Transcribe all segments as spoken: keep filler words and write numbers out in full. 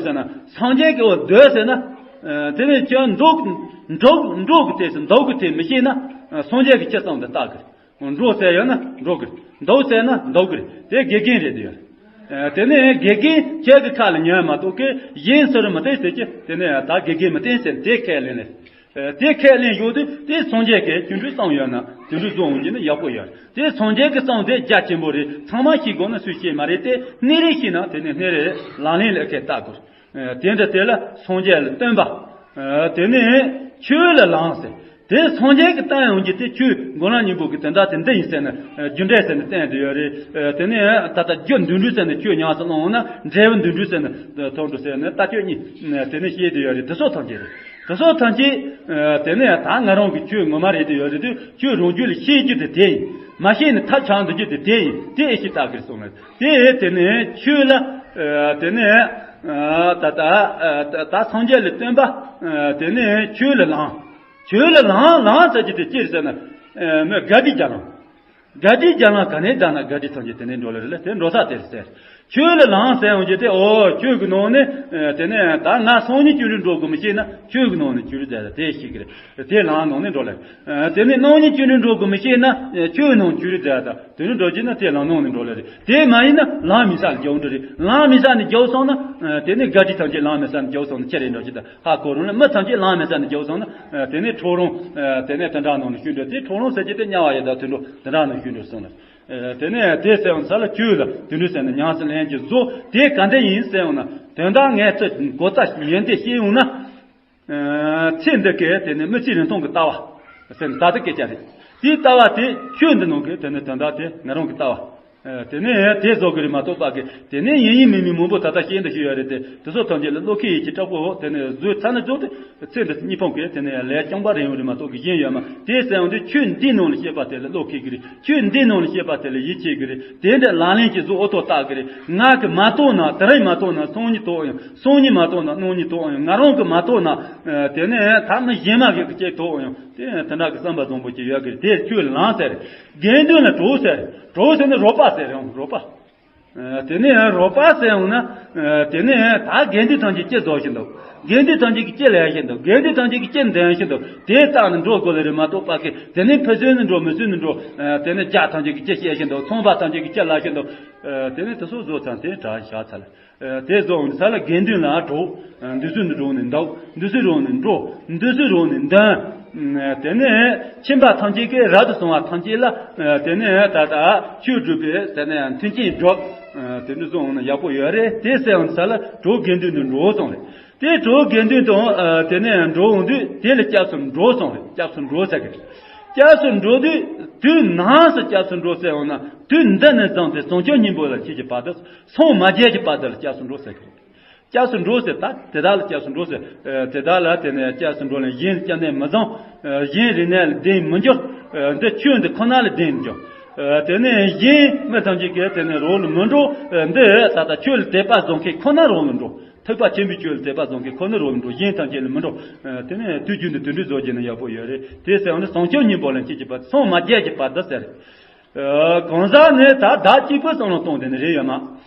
ཟེར་ན་སངས་རྒྱས་ཀྱི་འོ་འདོད་ཟེར་ན། ཨ་དེ་ནས་ཁྱོད་འགྲོ་འགྲོ་འགྲོ་གི་དེ་ཟེར་འདུག་གི་དེ་མི་ཤེས་ན། ཨ་སངས་རྒྱས་ཀྱི་ཁྱི་ཙམ་དུ་བལྟ་གི། འགྲོ་ཟེར་ཡོད་ན་འགྲོ་གི། འདུག་ཟེར་ན་འདུག་གི་རེད། དེ་དགེ་རྒན་རེད་དེ་ཡོད། ཨ་དེ་ནས་དགེ་རྒན་ཁྱེད་ཀྱི་ཁ་ལ་ཉན་མ་གཏོགས་ཀི་གཞན་སུ་རུ་མི་བསྟན་ཟེར་གྱི། དེ་ནས་ད་དགེ་རྒན་མི་བསྟན་ཟེར་དེ་ཁས་ལེན་ནས། ཨ་དེ་ཁས་ལེན་ཡོད་དུས་དེ་སངས་རྒྱས་ཀྱི་སྐྱེ་འགྲོའི་གསུང་ཡོད་ན་སྐྱེ་འགྲོའི་གསུང་འོང་གྱི་ནི་ཡག་པོ་ཡོད། དེ་སངས་རྒྱས་ཀྱི་གསུང་དེ་རྒྱ་ཆེན་པོ་རེད། ཚང་མ་ཤེས་དགོས་ན་སུས་ཤེས་མ་རེད། དེ་སྣེ་རེ་ཤེས་ན་དེ་ནས་སྣེ་རེ་ལག་ལེན་ལ་ཁས་བལྟ་དགོས། ཨ་དེ་འདྲ་དེ་ལ་སངས་རྒྱས་ལ་སྟོན་པ། ཨ་དེ་ནས་ཆོས་ལ་ལམ་ཟེར། དེ་སངས་རྒྱས་ཀྱི་བསྟན་ཡོང་གི་དེ་ཆོས་མགོ་ལ་སྙིང་པོ་གི་དོན་དག་དེ་འདི་ཡིན་ཟེར་ནས། ཨ་རྒྱུ་འབྲས་ཟེར་ནས་བསྟན་དུ་ཡོད་རེད། ཨ་དེ་ནས་ད་ལྟ་རྒྱུ་འདུས་འབྲུ་ཟེར་ནས་ཆོས་ཉམས་སུ་བླངས་ན་འབྲས་བུ་འདུས་འབྲུ་ཟེར་ནས་ཐོབ་འགྲོ་ཟེར་ནས་ལྟ་སྤྱོད་གཉིས་དེ་ནས་བཤད་དུ་ཡོད་རེད། དེ་ཚོ་ཐམས་ཅད་རེད། དེ་ཚོ་ཐམས་ཅད། ཨ་དེ་ནས་ད་ང་རང་གི་ཆོས་ངོ་མ་རེད་དུ་ཡོད་རེད་དུས་ཆོས་རང་རྒྱུད་ལ་ཤེས་རྒྱུ་དེ་དེ་ཡིན། མ་ཤེས་ནས་ཐབས་ཆག་འདུག་རྒྱུ་དེ་དེ་ཡིན། དེ་ཨེ་ཤེས་ལྟ་གིར་སོང་ལ་དེ་དེ་ནས་ཆོས་ལ། ཨ་དེ་ནས་ཨ་ད་ད་ཨ་ད་ད་སངས་རྒྱས་ལ་སྟོན་པ། ཨ་དེ་ནས་ཆོས་ལ་ལམ། ཆོས་ལ་ལམ་ལམ་ཟེར་གྱི་དེ་ཅི་རེད་ཟེར་ན། ཨ་མོས་དགའ་བྲིས་རྒྱ་ལམ། དགའ་བྲིས་རྒྱ་ལམ་ག་ནས་བདག་ན་དགའ་བྲིས་ཐམས་ཅད་དེ་ནས་འགྲོ་ལེ་རེད་ལ་དེ་འགྲོ་ས་དེ་རེད་ཟེར། ཆོས་ལ་ལམ་ཟེར་ཡོང་རྒྱུ་དེ་ཨོ་ཆོས་ཀྱི་ནང་ནས། ཨ་དེ་ནས་ད་ང་སང་ཉིན་སྐྱེ་འགྲོའི་འགྲོ་དགོས་མི་ཤེས་ན་ཆོས་ཀྱི་ནང་ནས་སྐྱེ་འགྲོ་མཛད་ལ་དེ་ཤེས་ཀྱི་རེད། དེ་ལམ་ནང་ནས་འགྲོ་ལེ། ཨ་དེ་ནས་གནངས་ཉིན་སྐྱེ་འགྲོའི་འགྲོ་དགོས་མི་ཤེས་ན་ཆོས་ནང་སྐྱེ་འགྲོ་མཛད་ད། དེ་ནས་འགྲོ་རྒྱུ་ན་དེ་ལམ་ནང་ནས་འགྲོ་ལེ་རེད། དེ་མ་ཡིན་ན་ལམ་མེད་ས་ལ་རྒྱག་འགྲོ་རེད། ལམ་མེད་ས་ནས་རྒྱག་སོང་ན། ཨ་དེ་ནས་དགའ་བྲིས་ཐམས་ཅད་ལམ་མེད་ས་ནས་རྒྱག་སོང་ན་ཆི་རེད་འགྲོ་རྒྱུ་ད། ཧ་གོ་རུང་ལ་མི་ཐམས་ཅད་ལམ་མེད་ས་ནས་རྒྱག་སོང་ན། ཨ་དེ་ནས་འཕྲོག་རུང་། ཨ་དེ་ནས་དེ་འདྲ་ནང་ནས་ཤུལ་འགྲོ་དེ་འཕྲོག་རུང་ཟེར་གྱི་དེ་དམྱལ་བ་ཡི་དྭགས་དུད་འགྲོ་དེ་འདྲ་ནང་ཤུལ་འགྲོ་སོང་ལ། ཨ་དེ་ནས་དེ་ཟེར་ཡོང་ས་ལ་ཆོས་ལ་དུད་འགྲོ་ཟེར་ནས་ཉམས་སུ་ལེན་གྱི་བཟོ་དེ་ག་འདྲ་ཡིན་ཟེར་ཡོང་ན། དོན་དག་ངས་ཚོད་གོ་ཚ་ཉན་ཏེ་ཤེས་ཡོང་ན། ཨ་ཚེ་འདི་གའི་དེ་ནས་མི་ཚེ་རིང་ཐུང་གི་ལྟ་བ་ཟེར་ནས་ད་ལྟ་སྐད་ཆ་རེད། དེའི་ལྟ་བ་དེ་ཆོས་འདི་ནང་གི་དེ་ནས་དོན་དག་དེ་ང་རང་གི་ལྟ་བ། ཨ་དེ་ནས་དེ་བཟོ་གི་རེད་མ་གཏོགས་པ་གི་དེ་ནས་ཡིན་ཡིན་མིན་མིན་མང་པོ་ད་ལྟ་ཤེས་འདི་ཤེས་ཡོད་རེད་དེ། དེ་ཚོ་ཐམས་ཅད་ལ་བློ་ཁེལ་ཡིན་གྱི་དྲག་པོ་དེ་ནས་བཟོས་ཚར་ན་བཟོ་དེ་ཚེ་འདི་གཉིས་ཕུང་གི་དེ་ནས་ལས་རྐྱང་པ་རེད་ཡོང་རེད་མ་གཏོགས་གི་གཞན་ཡོད་མ་དེ་ཟེར་ཡོང་དུས་ཆོས་འདི་ནང་ལ་བཤད་པ་དེ་ལ་བློ་ཁེལ་གི་རེད། ཆོས་འདི་ནང་ལ་བཤད་པ་དེ་ལ་ཡིད་ཆེས་གི་རེད། དེ་འདྲ་ལག་ལེན་གྱི་བཟོ་ཨོ་ཐོ་བཏགས་གི་རེད། ང་གི་མ་གཏོགས་ན་དེ་རིང་མ་གཏོགས་ན་སང་ཉིན་ཐོག་ཡང་། སང་ཉིན་མ་གཏོགས་ན་གནངས་ཉིན་ཐོག་ཡང་། ང་རང་གི་མ་གཏོགས་ན། ཨ་དེ་ནས་ད་མི་གཞན་མ་གི་གི་ཅིག་ཐོག་ཡང་དེ་དེ་འདྲ་གི་བསམ་པ་བཟང་པོ་ཅིག་ཡོད་གི་རེད། དེ་ཆོས་ལ་ལམ་ཟེར། དགེ་འདུན་ལ་གྲོགས་ཟེར། གྲོགས་ཟེར་ནི་རོགས་པ་ཟེར་ཡང་རོགས་པ། ཨ་དེ་ནས་རོགས་པ་ཟེར་ཡོང་ན། ཨ་དེ་ནས་ད་དགེ་འདུན་ཐམས་ཅད་ཅི་བཟོ་བཞིན་འདུག་དགེ་འདུན་ཐམས་ཅད་ཀྱིས་ཅི་ལས་བཞིན་འདུག་དགེ་འདུན་ཐམས་ཅད་ཀྱིས་ཅི་འདོན་བཞིན་འདུག་དེ་བལྟས་ནས་འགྲོ་དགོས་ལེ་རེད་མ་གཏོགས་པ་གི་དེ་ནས་ཕ་ཚུལ་ནས་འགྲོ་མི་ཚུལ་ནས་འགྲོ། ཨ་དེ་ནས་རྒྱ་ཐམས་ཅད་ཀྱིས་ཅི་བཤད་བཞིན་འདུག་ཚོང་པ་ཐམས་ཅད་ཀྱིས་ཅི་ལབ་བཞིན་འདུག་ཨ་དེ་ནས་དེ་ཚོ་བཟོ་ཚར་དེ་དྲག་བཞག་ཚར་ལ། ཨ་དེ་བཟོ་འོང་ས་ལ་དགེ་འདུན་ལ་གྲོགས། ཨ་འདི་ཚོ་ནས་འགྲོ་ནས་འདུག་འདི་ཚོ་རང་ནས་འགྲོ། འདི་ཚོ་རང་ནས་འདོན། ཨ་དེ་ནས་ཁྱིམ་པ་ཐམས་ཅད་ཀྱིས་རབ་ཏུ་བྱུང་བ་ཐམས་ཅད་ལ། ཨ་དེ་ནས་ད་ལྟ་ཆོས་སྒྲུབ་པའི་དེ་ནས་མཐུན་རྐྱེན་སྒྲུབ། ཨ་དེ་འདྲ་བཟོ་འོང་ན་ཡག་པོ་ཡོད་རེད། དེ་ཟེར་འོང་ས་ལ་གྲོགས་དགེ་འདུན་དུ་འགྲོ་སོང་རེད། དེ་གྲོགས་དགེ་འདུན་དང་། ཨ་དེ་ནས་འགྲོ་འོང་དུས་དེ་ལ་སྐྱབས་སུ་འགྲོ་སོང་རེད། སྐྱབས་སུ་འགྲོ་ཟེར་གི་རེད། སྐྱབས་སུ་འགྲོ་དུས་དུས་ནམ་སུ་སྐྱབས་སུ་འགྲོ་ཟེར་འོང་ན། དུས་འདི་ནས་བཟུང་སྟེ་བྱང་ཆུབ་སྙིང་པོ་ལ་མཆིས་ཀྱི་བར་དུ། སངས་མ་རྒྱས་ཀྱི་བར་དུ་ལ་སྐྱབས་སུ་འགྲོ་ཟེར་གི་རེད། སྐྱབས་སུ་འགྲོ་ཟེར་ད་དེ་དག་ལ་སྐྱབས་སུ་འགྲོ་ཟེར། ཨ་དེ་དག་ལ་དེ་ནས་སྐྱབས་སུ་འགྲོ་ལ་གཞན་སྐྱབས་གནས་མི་བཟང་། ཨ་གཞན་རིག་གནས་ལ་ལྡན་མི་འགྱུར། ཨ་འདི་ཆོས་འདི་ཁོ་ན་ལ་ལྡན་འགྱུར། ཨ་དེ་ནས་གཞན་མི་ཐམས་ཅད་ཀྱིས་དེ་ནས་རོགས་ལ་མི་འགྲོ། ཨ་འདི་ད་ལྟ་ཆོས་ལ་དད་པ་བཟང་མཁན་ཁོ་ན་རོགས་ལ་འགྲོ། ཐེག་པ་ཆེན་པོའི་ཆོས་ལ་དད་པ་བཟང་མཁན་ཁོ་ན་རོགས་ལ་འགྲོ། གཞན་ཐམས་ཅད་ལ་མི་འགྲོ། ཨ་དེ་ནས་དུས་རྒྱུན་དུ་དུད་འགྲོའི་བཟོ་བྱས་ན་ཡག་པོ་ཡོད་རེད། དེ་ཟེར་བ་ནི་བྱང་ཆུབ་སྙིང་པོ་ལ་མཆིས་ཀྱི་བར་དུ། སངས་མ་རྒྱས་ཀྱི་བར་དུ་ཟེར། ཨ་གང་ཟག་ནི་ད་བདག་གཅིག་པུ་བསམ་བློ་གཏོང་དེ་ནི་རེ་ཡོད་མ།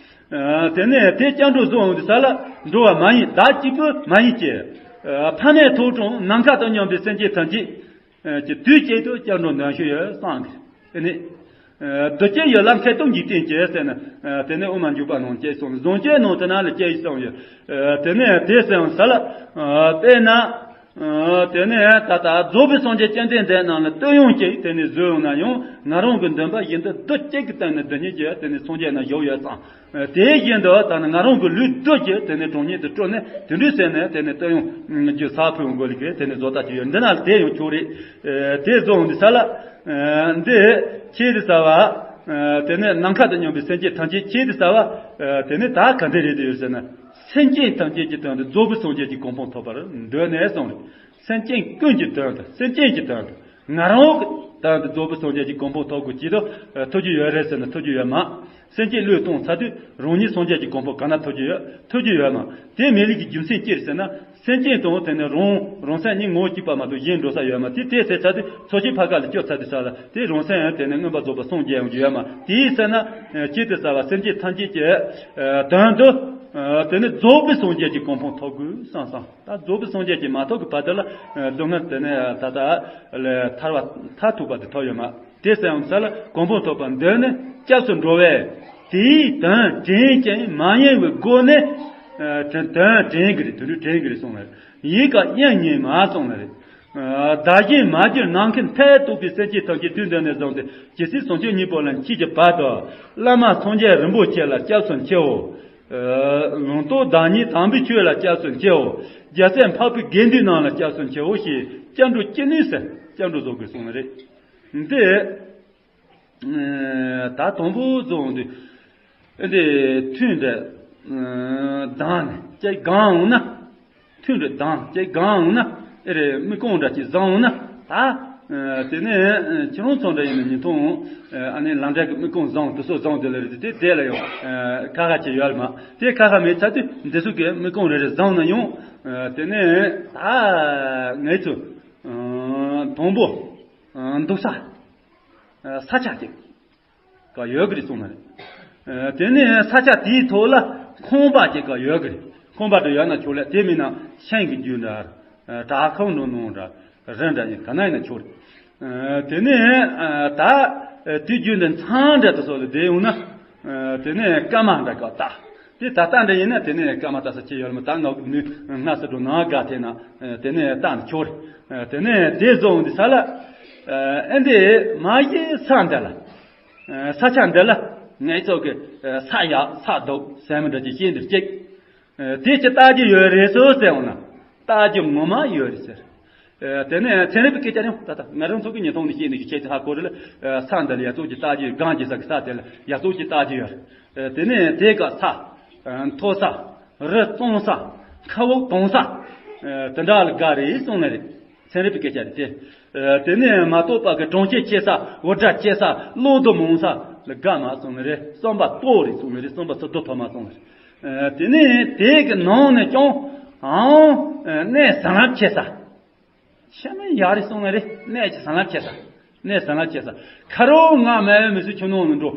ཨ་དེ་ནས་དེ་སྐྱབས་འགྲོ་བཟོ་འོང་དུས་ས་ལ་འགྲོ་བ་མ་ཡིན། བདག་གཅིག་པུ་མ་ཡིན་གྱི། ཨ་ཕ་མས་ཐོག་དྲངས་ནམ་མཁའ་དང་མཉམ་པའི་སེམས་ཅན་ཐམས་ཅད་ཀྱི་དུས་གཅིག་ཏུ་སྐྱབས་འགྲོ་འདོན་ཤེས་ཡོད་བསམ་གི། དེ་ནས་ཨ་བདུད་ཀྱི་ཡུལ་ལ་མཁས་གཏུམ་འཇིག་རྟེན་གྱི་ཟེར་ན། ཨ་དེ་ནས་དབུ་མ་འཇུག་པ་ནང་སྐྱེས་སོང་། བཟང་སྤྱོད་ནང་དེ་ན་ལ་སྐྱེས་སོང་ཡོད། ཨ་དེ་ནས་དེ་ཟེར་ཡང་ས་ལ། ཨ་དཔེར་ན། ཨ་དེ་ནས་ད་ལྟ་རྫོགས་པའི་སངས་རྒྱས་བཅོམ་ལྡན་འདས་རྣམས་ལ་བསྟོད་དབྱངས་ཅིག་དེ་ནས་བཟོས་ཡོང་ན་ཡང་ང་རང་གི་འདུན་པ་བཞིན་དུ་བདུད་གཅིག་གི་སྟེང་ནས་བདུད་གཉིས་ཀྱི་དེ་ནས་སངས་རྒྱས་རྣམས་བཞུགས་ཡོད་ཙང་། ཨ་དེ་བཞིན་དུ་ད་ནི་ང་རང་གི་ལུས་བདུད་ཀྱི་དེ་ནས་གྲངས་སྙེད་དུ་སྤྲུལ་ནས་དེ་འདྲ་ཟེར་ནས་དེ་ནས་བསྟོད་དབྱངས་ཀྱི་ས་ཕུལ་འོང་དགོས་ལ་གི་དེ་ནས་བཟོ་ལྟ་ཅིག་ཡོད། འདི་ན་དེ་ཡང་ཆོག་རེད། ཨ་དེ་བཟོ་འོང་དུས་ས་ལ། ཨ་འདི་ཁྱེད་དུ་ཟ་བ། ཨ་དེ་ནས་ནམ་མཁའ་དང་མཉམ་པའི་སེམས་ཅན་ཐམས་ཅད་ཁྱེད་དུ་ཟ་བ། ཨ་དེ་ནས་ད་ག་འདྲ་རེད་དུ་ཡོད་ཟེར་ན། སེམས་ཅན་ཐམས་ཅད་ཀྱི་དོན་དུ་རྫོགས་པའི་སངས་རྒྱས་ཀྱི་གོ་འཕང་ཐོབ་པར་འདོད་ནས་གསུངས་རེད། སེམས་ཅན་ཀུན་གྱི་དོན་དུ། སེམས་ཅན་གྱི་དོན་དུ། ང་རང་གི་དོན་དུ་རྫོགས་པའི་སངས་རྒྱས་ཀྱི་གོ་འཕང་ཐོབ་དགོས་ཀྱི་དུ་ཐུགས་རྒྱུ་ཡོད་རེད་ཟེར་ན་ཐུགས་རྒྱུ་ཡོད་མ། སེམས་ཅན་བློས་གཏོང་ཚར་དུས་རང་ཉིད་སངས་རྒྱས་ཀྱི་གོ་འཕང་ག་ན་ཐུགས་རྒྱུ་ཡོད། ཐུགས་རྒྱུ་ཡོད་མ། དེ་མེད་ལུགས་ཀྱི་རྒྱུ་མཚན་ཅི་རེད་ཟེར་ན། སེམས་ཅན་དང་དེ་ནི་རང་རང་སེམས་གཉིས་ངོ་གཅིག་པ་མ་གཏོགས་གཞན་འགྲོ་ས་ཡོད་མ། དེ་དེ་ཟེར་ཚར་དུས་འཚོ་བྱེད་ཕ་ག་ལ་སྐྱོར་ཚར་དུས་ས་ལ་དེ་རང་སེམས་དེ་ནི་མངོན་པར་རྫོགས་པར་སངས་རྒྱས་ཡོང་རྒྱུ་ཡོད་མ། དེའི་ཟེར་ན། ཨ་ཅི་སྟེ་ཟེར་བ་སེམས་ཅན་ཐམས་ཅད་ཀྱི་ཨ་དོན་དུ། དེ་ནས་རྫོགས་པའི་སངས་རྒྱས་ཀྱི་གོ་འཕང་ཐོབ་དགོས་བསམ་བསམ། ད་རྫོགས་པའི་སངས་རྒྱས་ཀྱི་མ་ཐོབ་ཀྱི་བར་དུ་ལ་སྡུག་བསྔལ་དེ་ནས་ད་ལྟ་ལས་ཐར་བ་མཐར་ཐུག་པ་དེ་ཐོབ་ཡོད་མ། དེ་སེམས་ས་ལ་གོ་འཕང་ཐོབ་པར་འདོད་ནས་སྐྱབས་སུ་འགྲོ་བས། དེའི་དོན་དྲན་ཅིང་མ་ཡེངས་པའི་སྒོ་ནས། ཨ་དོན་དྲན་གྱི་རེད། དོན་དྲན་གྱི་རེད་གསུངས་ལ། ཡིད་ཀྱང་གཡེང་ཉེན་མ་གསུངས་ལ་རེད། ཨ་བདག་གཞན་མ་གྱུར་ནམ་མཁའི་མཐས་གཏུགས་པའི་སེམས་ཅན་ཐམས་ཅད་དུས་འདི་ནས་བཟུང་སྟེ་ཇི་སྲིད་བྱང་ཆུབ་སྙིང་པོ་ལ་མཆིས་ཀྱི་བར་དུ། བླ་མ་སངས་རྒྱས་རིན་པོ་ཆེ་ལ་སྐྱབས་སུ་མཆིའོ། ཨ་ལུང་རྟོགས་བདག་ཉིད་དམ་པའི་ཆོས་ལ་སྐྱབས་སུ་མཆིའོ། རྒྱལ་སྲས་འཕགས་པའི་དགེ་འདུན་རྣམས་ལ་སྐྱབས་སུ་མཆིའོ་ཞེས་སྐྱབས་འགྲོ་ཅི་ནུས་སུ་སྐྱབས་འགྲོ་བཟོ་དགོས་གསུངས་ནི་རེད། འདི་ད་དང་པོ་རྫོགས་འདི་འདི་ཐུན་འདི་ལྡང་ནས་ཅིག་གང་འོང་ན། ཐུན་འདི་ལྡང་ཅིག་གང་འོང་ན། ཨེ་རེད། མི་རྐང་འདྲ་ཅིག་བཟང་འོང་ན་ད། དེ་ནས་ཁྱེད་རང་ཚོ་འདྲ་ཡིན་ན་ཉིན་ཐུང་ཨ་ནི་ལམ་འབྲས་ཀྱི་མི་རྐང་བཟང་དུ་སོ་བཟང་དུ་ལ་རེད། དེ་དེ་ལ་ཡང་ཁ་ཁ་ཅིག་ཡོད་མ། དེ་ཁ་ཁ་མེད་ཚར་དུས་འདི་ཚོ་གི་མི་རྐང་རེ་རེ་བཟང་ན་ཡང་། དེ་ནས་ད་ངེད་ཚོ་དང་པོ་འདུག་ས་ས་ཆ་ཅིག་ག་ཡོད་གི་རེད་གསུངས་ནི་རེད། དེ་ནས་ས་ཆ་དེའི་ཐོག་ལ་ཁང་པ་ཅིག་ག་ཡོད་གི་རེད། ཁང་པ་དེ་ཡོད་ན་ཆོག་ལ། དེ་མིན་ན་ཤིང་གི་རྒྱུ་འདྲ་བྲག་ཁང་འདྲ་ནང་འདྲ་རི་འདྲ་ཡིན་ག་ན་ཡིན་ན་ཆོག་རེད། དེ་ནས་ད་དུས་རྒྱུན་དུ་མཚམས་འདྲ་དུ་སོགས་ལ་བསྡད་ཡོང་ན། དེ་ནས་སྐར་མ་འདྲ་ག་ལྟ། དེ་ད་ལྟ་འདྲ་ཡིན་ན་དེ་ནས་སྐར་མ་ལྟ་ས་ཅི་ཡོད་ལ་མ། ད་ང་གི་ནུས་སྔ་སེ་འགྲོ་ནང་དགའ་དེ་ན་དེ་ནས་ལྟ་ན་ཆོག་རེད། དེ་ནས་དེ་བཟུང་འདི་ས་ལ་ཨེ་འདི་མ་གཞི་ས་འདི་ལ། ས་ཆ་འདི་ལ་ངེད་ཚོ་གི་ས་ཡག་ས་སྡུག་ཟེར་མི་འདྲ་ཅིག་ཤེས་འདིར་གཅིག་དེ་ཅི་ལྟ་རྒྱུ་ཡོད་རེད་སོ་ཟེར་འོང་ན། ལྟ་རྒྱུ་ངོ་མ་ཡོད་རེད་ཟེར། དེ་ནས་ཚན་རིག་པའི་སྐད་ཆ་རེད། ད་ལྟ་ང་རང་ཚོ་གི་ཉིན་ཐོག་ནས་ཤེས་ནས་ཀྱི་ཆེད་དུ་ཧ་གོ་རེད་ལ། ས་འདི་ལ་ཡ་ཙོག་ཅིག་ལྟ་རྒྱུ་ཡོད། གང་ཅི་ས་གི་ས་དེ་ལ་ཡ་ཙོག་ཅིག་ལྟ་རྒྱུ་ཡོད་རེད། དེ་ནས་དེ་ག་ས། མཐོ་ས། རི་སྟོང་ས། མཁའ་དབུགས་གཏོང་ས། དེ་འདྲ་ལ་དགའ་རེད་གསུངས་ནི་རེད། ཚན་རིག་པའི་སྐད་ཆ་རེད་དེ། དེ་ནས་མ་གཏོགས་པ་གི་གྲོང་ཁྱེར་ཆེ་ས། འུར་སྒྲ་ཆེ་ས། གློག་རྡུལ་མང་ས་ལ་དགའ་མ་གསུངས་ནི་རེད། བསམ་པ་རྟོགས་རེད་གསུངས་ནི་རེད། བསམ་པ་ཚོ་རྡོ་ཐོག་མ་གསུངས་ནི་རེད། དེ་ནས་དེ་གི་ནང་ནས་ཀྱང་ཨང་གནས་ཟིང་རླབས་ཆེ་ས། ཤ་མེད་ཡག་རེད་གསུངས་ནི་རེད། གནས་ཀྱི་ཟིང་རླབས་ཆེ་ས། གནས་ཟིང་རླབས་ཆེ་ས། ཁ་རོག་ང་མེད་མི་སུ་ཆུ་ནང་ནས་འགྲོ།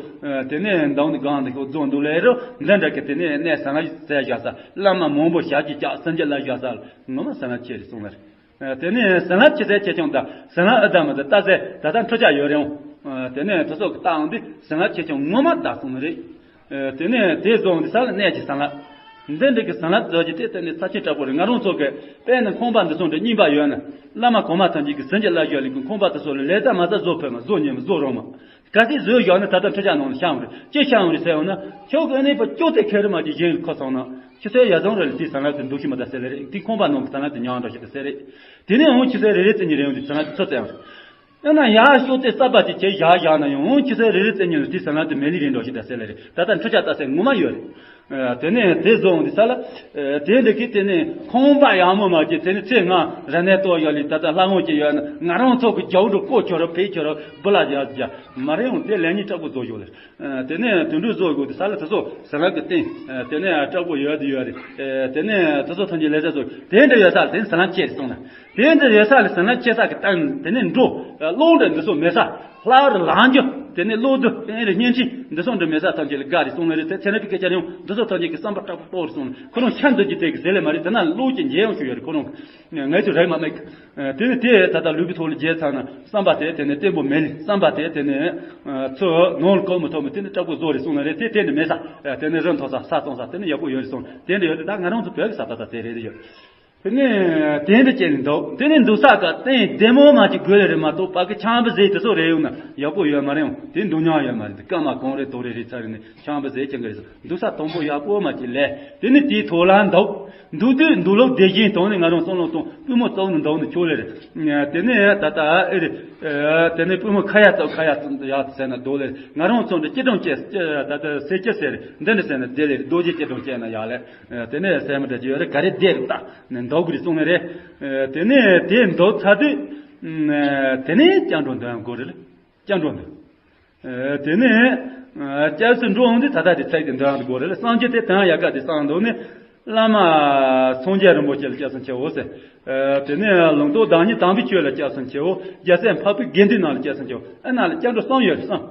དེ་ནས་མདང་དུ་གང་དུ་ཤོག་རྫོང་དུ་ལས་རོ་འདི་འདྲ་གི་དེ་ནས་གནས་ཟིང་རླབས་ཟེར་བཞག་ས། བླ་མ་མང་པོ་ཞབས་ཀྱིས་བཅགས་སེམས་ཀྱི་བླ་བཞག་ས་ངོ་མ་ཟིང་རླབས་ཆེ་རེད་གསུངས་ནི་རེད། དེ་ནས་ཟིང་རླབས་ཆེ་ས་ཆེ་ཆུང་དང་ཟིང་རླབས་ཨ་ད་མ་ད་ལྟ་ཟེར་ད་ལྟ་འཕྲོ་ཆག་ཡོད་རེད་འོང་། དེ་ནས་དེ་ཚོ་གི་ལྟ་འོང་དུས་ཟིང་རླབས་ཆེ་ཆུང་ངོ་མ་བདག་གསུངས་ནི་རེད། དེ་ནས་དེ་བཟུང་དེ་ས་ལ་གནས་ཀྱི་ཟིང་རླབས། འདི་འདྲ་གི་ཟིང་རླབས་རྫོགས་ཀྱི་དེ་ལྟ་ནི་ས་ཆེན་དྲག་པོ་རེད། ང་རང་ཚོ་གི་དཔེར་ན་ཁང་པ་འདི་ཚོ་འདྲ་རྙིང་པ་ཡོད་ན། བླ་མ་གོང་མ་ཐམས་ཅད་ཀྱི་ཟིང་ཆ་བླ་ཞོ་ལི་གི་ཁང་པ་དེ་ཚོ་ལ་ལས་ད་མ་ད་བཟོ་ཕོད་མ་བཟོ་ཉན་མ་བཟོ་རོགས་མ། གལ་སྲིད་བཟོས་བཞག་ན་ད་ལྟ་འཕྲུལ་ཆས་ནང་ལ་ཤང་རེད། ཅི་ཤང་རེད་ཟེར་ཡོང་ན་ཁྱོད་ཀྱི་ཨ་ནི་པ་ཅོ་དེ་ཁེ་རི་མ་ཅིག་གཞན་གྱི་ཁ་སང་ན་ཁྱི་ཚོའི་ཡ་ཚང་རེ་ལ་དེ་ཟིང་རླབས་དེ་འདུག་ཤི་མ་ད་ཟེར་ལེ་རེད། དེ་ཁང་པ་ནང་གི་ཟིང་རླབས་དེ་ཉང་འདྲ་ཞིག་ད་ཟེར་རེད། དེ་ནས་འོང་ཁྱི་ཚོའི་རེ་རེ་བཙན་གྱི་རེ་འོང་དེ་ཟིང་རླབས་དེ་ཚོ་བཙན་རེད། ཡང་ན་ཡར་ཤོག་དེ་གསར་པ་ཅིག་བྱས་བཞག་བཞག་ན་ཡང་ཁྱི་ཚོའི་རེ་རེ་བཙན་ཉིན་ལ་དེ་ཟིང་རླབས་དེ་མེ་ལི་རེ་འགྲོ་ཞིག་ད་ཟེར་ལེ་རེད། ད་ལྟ་འཕྲུལ་ཆས་ལྟ་སའི་ངོ་མ་ཡོད་རེད། ཨ་དེ་ནས་དེ་བཟོ་འོང་དེ་ས་ལ། ཨ་དེ་འདྲ་གི་དེ་ནས་ཁང་པ་ཡག་མོ་མ་ཅིག་དེ་ནས་ཚེ་ང་ར་ནས་ལྟོ་ཡོད་ལི་ད་ལྟ་ལྷ་ངོ་ཅིག་ཡོད་ན་ང་རང་ཚོ་གི་རྒྱའུ་འགྲོ་ཀོ་ཁྱོ་ར་ཕེ་ཁྱོ་ར་བུ་ལ་ཡ་ཡ་མ་རེད་འོང་དེ་ལས་ཉིན་དྲག་པོ་བཟོ་ཞོག་ལེ། ཨ་དེ་ནས་དུད་འགྲོ་བཟོ་དགོས་དེ་ས་ལ་དེ་ཚོ་ཟིང་རླབས་ཀྱི་སྟེང་ཨ་དེ་ནས་དྲག་པོ་ཡོད་དེ་ཡོད་རེད། ཨ་དེ་ནས་དེ་ཚོ་ཐོན་གྱི་ལས་ས་ཚོ་དེ་འདྲ་ཡོད་ས་ལ་དེ་ནས་ཟིང་རླབས་ཆེ་རེད་སོང་ན། དེ་འདྲ་ཡོད་ས་ལ་ཟིང་རླབས་ཆེ་ས་གི་སྟེང་དེ་ནས་འགྲོ། གློག་འདྲ་འདི་ཚོ་མེད་ས། ལྷ་རུ་ལངས་རྒྱུ། དེ་ནས་གློག་རྡུལ་དེ་ནས་བརྙན་འཕྲིན་འདི་ཚོ་འདྲ་མེད་ས་ཐམས་ཅད་ལ་དགའ་རེད་གསུངས་ནི་རེད། དེ་ཚན་རིག་པའི་སྐད་ཆ་རེད་འོང་། འདི་ཚོ་ཐམས་ཅད་ཀྱི་བསམ་པ་དྲག་པོ་དཔོག་རེད་གསུངས་ནས་ཁོ་རང་ཤ་འདོད་ཀྱི་དེ་གི་ཟེར་ལེ་མ་རེད། དེ་ན་གློག་ཀྱི་འཇལ་ཡོང་ཞུ་ཡོད་རེད། ཁོ་རང་ངས་ཚོ་རེད་མ་མེད་གི། དེ་ནས་དེ་ད་ལྟ་ལུས་པོའི་ཐོག་ལ་འཇལ་ཚར་ན་བསམ་པ་དེ་དེ་ནས་བརྟན་པོ་མེད་ལེ། བསམ་པ་དེ་དེ་ནས་ཚོ་ནང་ལ་བཀོལ་མི་ཐུབ་མི་དེ་ནས་དྲག་པོ་བཟོ་རེད་གསུངས་ནི་རེད། དེ་དེ་ནས་མེད་ས། དེ་ནས་རི་མཐོ་ས་ས་སྟོང་ས་དེ་ནས་ཡག་པོ་ཡོད་རེད་གསུངས། དེ་འདྲ་ཡོད་དེ་ད་ང་རང་ཚོ་བོད་ཀྱི་ས་ད་ད་དེ་རེད་ཡོད། དེ་ནས་དེ་འདྲ་བྱས་ནས་འདུག་དེ་ནས་འདུག་ས་ཀ་སྟེང་བདེ་མོ་མ་ཅིག་དགོས་ལེ་རེད་མ་གཏོགས་པ་གི་ཆང་བུ་ཟེར་དེ་ཚོ་རེད་ཡོང་ན་ཡག་པོ་ཡོད་མ་རེད་ཡོང་། དེ་འདུག་མྱང་ཡོད་མ་རེད། དེ་སྐར་མ་གང་རེད་དོ་རེད་རེད་ཚར་རེད་ནས་ཆང་བུ་ཟེར་ཀྱང་གི་རེད། འདུག་ས་དང་པོ་ཡག་པོ་མ་ཅིག་ལས་དེ་ནས་དེའི་ཐོག་ལ་འདུག་འདུག་དུས་འདུག་ལོག་བདེ་བཞིན་དང་ནས་ང་རང་བསམ་བློ་གཏོང་པུས་མོ་བཙུགས་ནས་འདུག་ནས་ཆོག་ལེ་རེད། དེ་ནས་ད་ལྟ་ཨེ་རེད། དེ་ནས་པུས་མོ་ཁ་ཡ་བཙུགས་ཁ་ཡ་བཙུགས་ཡག་ཟེར་ན་འདུག་ལེ་རེད། ང་རང་ཚོ་འདི་སྐྱིད་སྡུག་བཅས་ད་ལྟ་སེ་སྐྱིད་ཟེར་རེད། འདི་འདྲ་ཟེར་ན་བདེ་ལེ་རེད། རྡོ་རྗེ་སྐྱིད་སྡུག་བཅས་ན་ཡག་ལེ། དེ་ནས་སེམས་འདྲ་ཅིག་ཡོད་རེད། ག་རེ་བསྡད་རེད་ད་ནས་འདུག་གི་རེད་གསུངས་ནི་རེད། དེ་ནས་དེ་འདུག་ཚར་དུས། དེ་ནས་སྐྱབས་འགྲོ་འདོན་དགོས་རེད། སྐྱབས་འགྲོ་འདོན། དེ་ནས་སྐྱབས་སུ་འགྲོ་འོང་དུས་ད་ལྟ་དེ་ཚིག་དེ་འདོན་དགོས་རེད། སངས་རྒྱས་དེ་དོན་ཡག་ག་དེ་གསུངས་འདུག་ནས། བླ་མ་སངས་རྒྱས་རིན་པོ་ཆེ་ལ་སྐྱབས་སུ་མཆིའོ་ཟེར། དེ་ནས་ལུང་རྟོགས་བདག་ཉིད་དམ་པའི་ཆོས་ལ་སྐྱབས་སུ་མཆིའོ། རྒྱལ་སྲས་འཕགས་པའི་དགེ་འདུན་རྣམས་ལ་སྐྱབས་སུ་མཆིའོ། ཨ་ན་ལ་སྐྱབས་འགྲོ་གསུམ་ཡོད་རེད་གསུངས།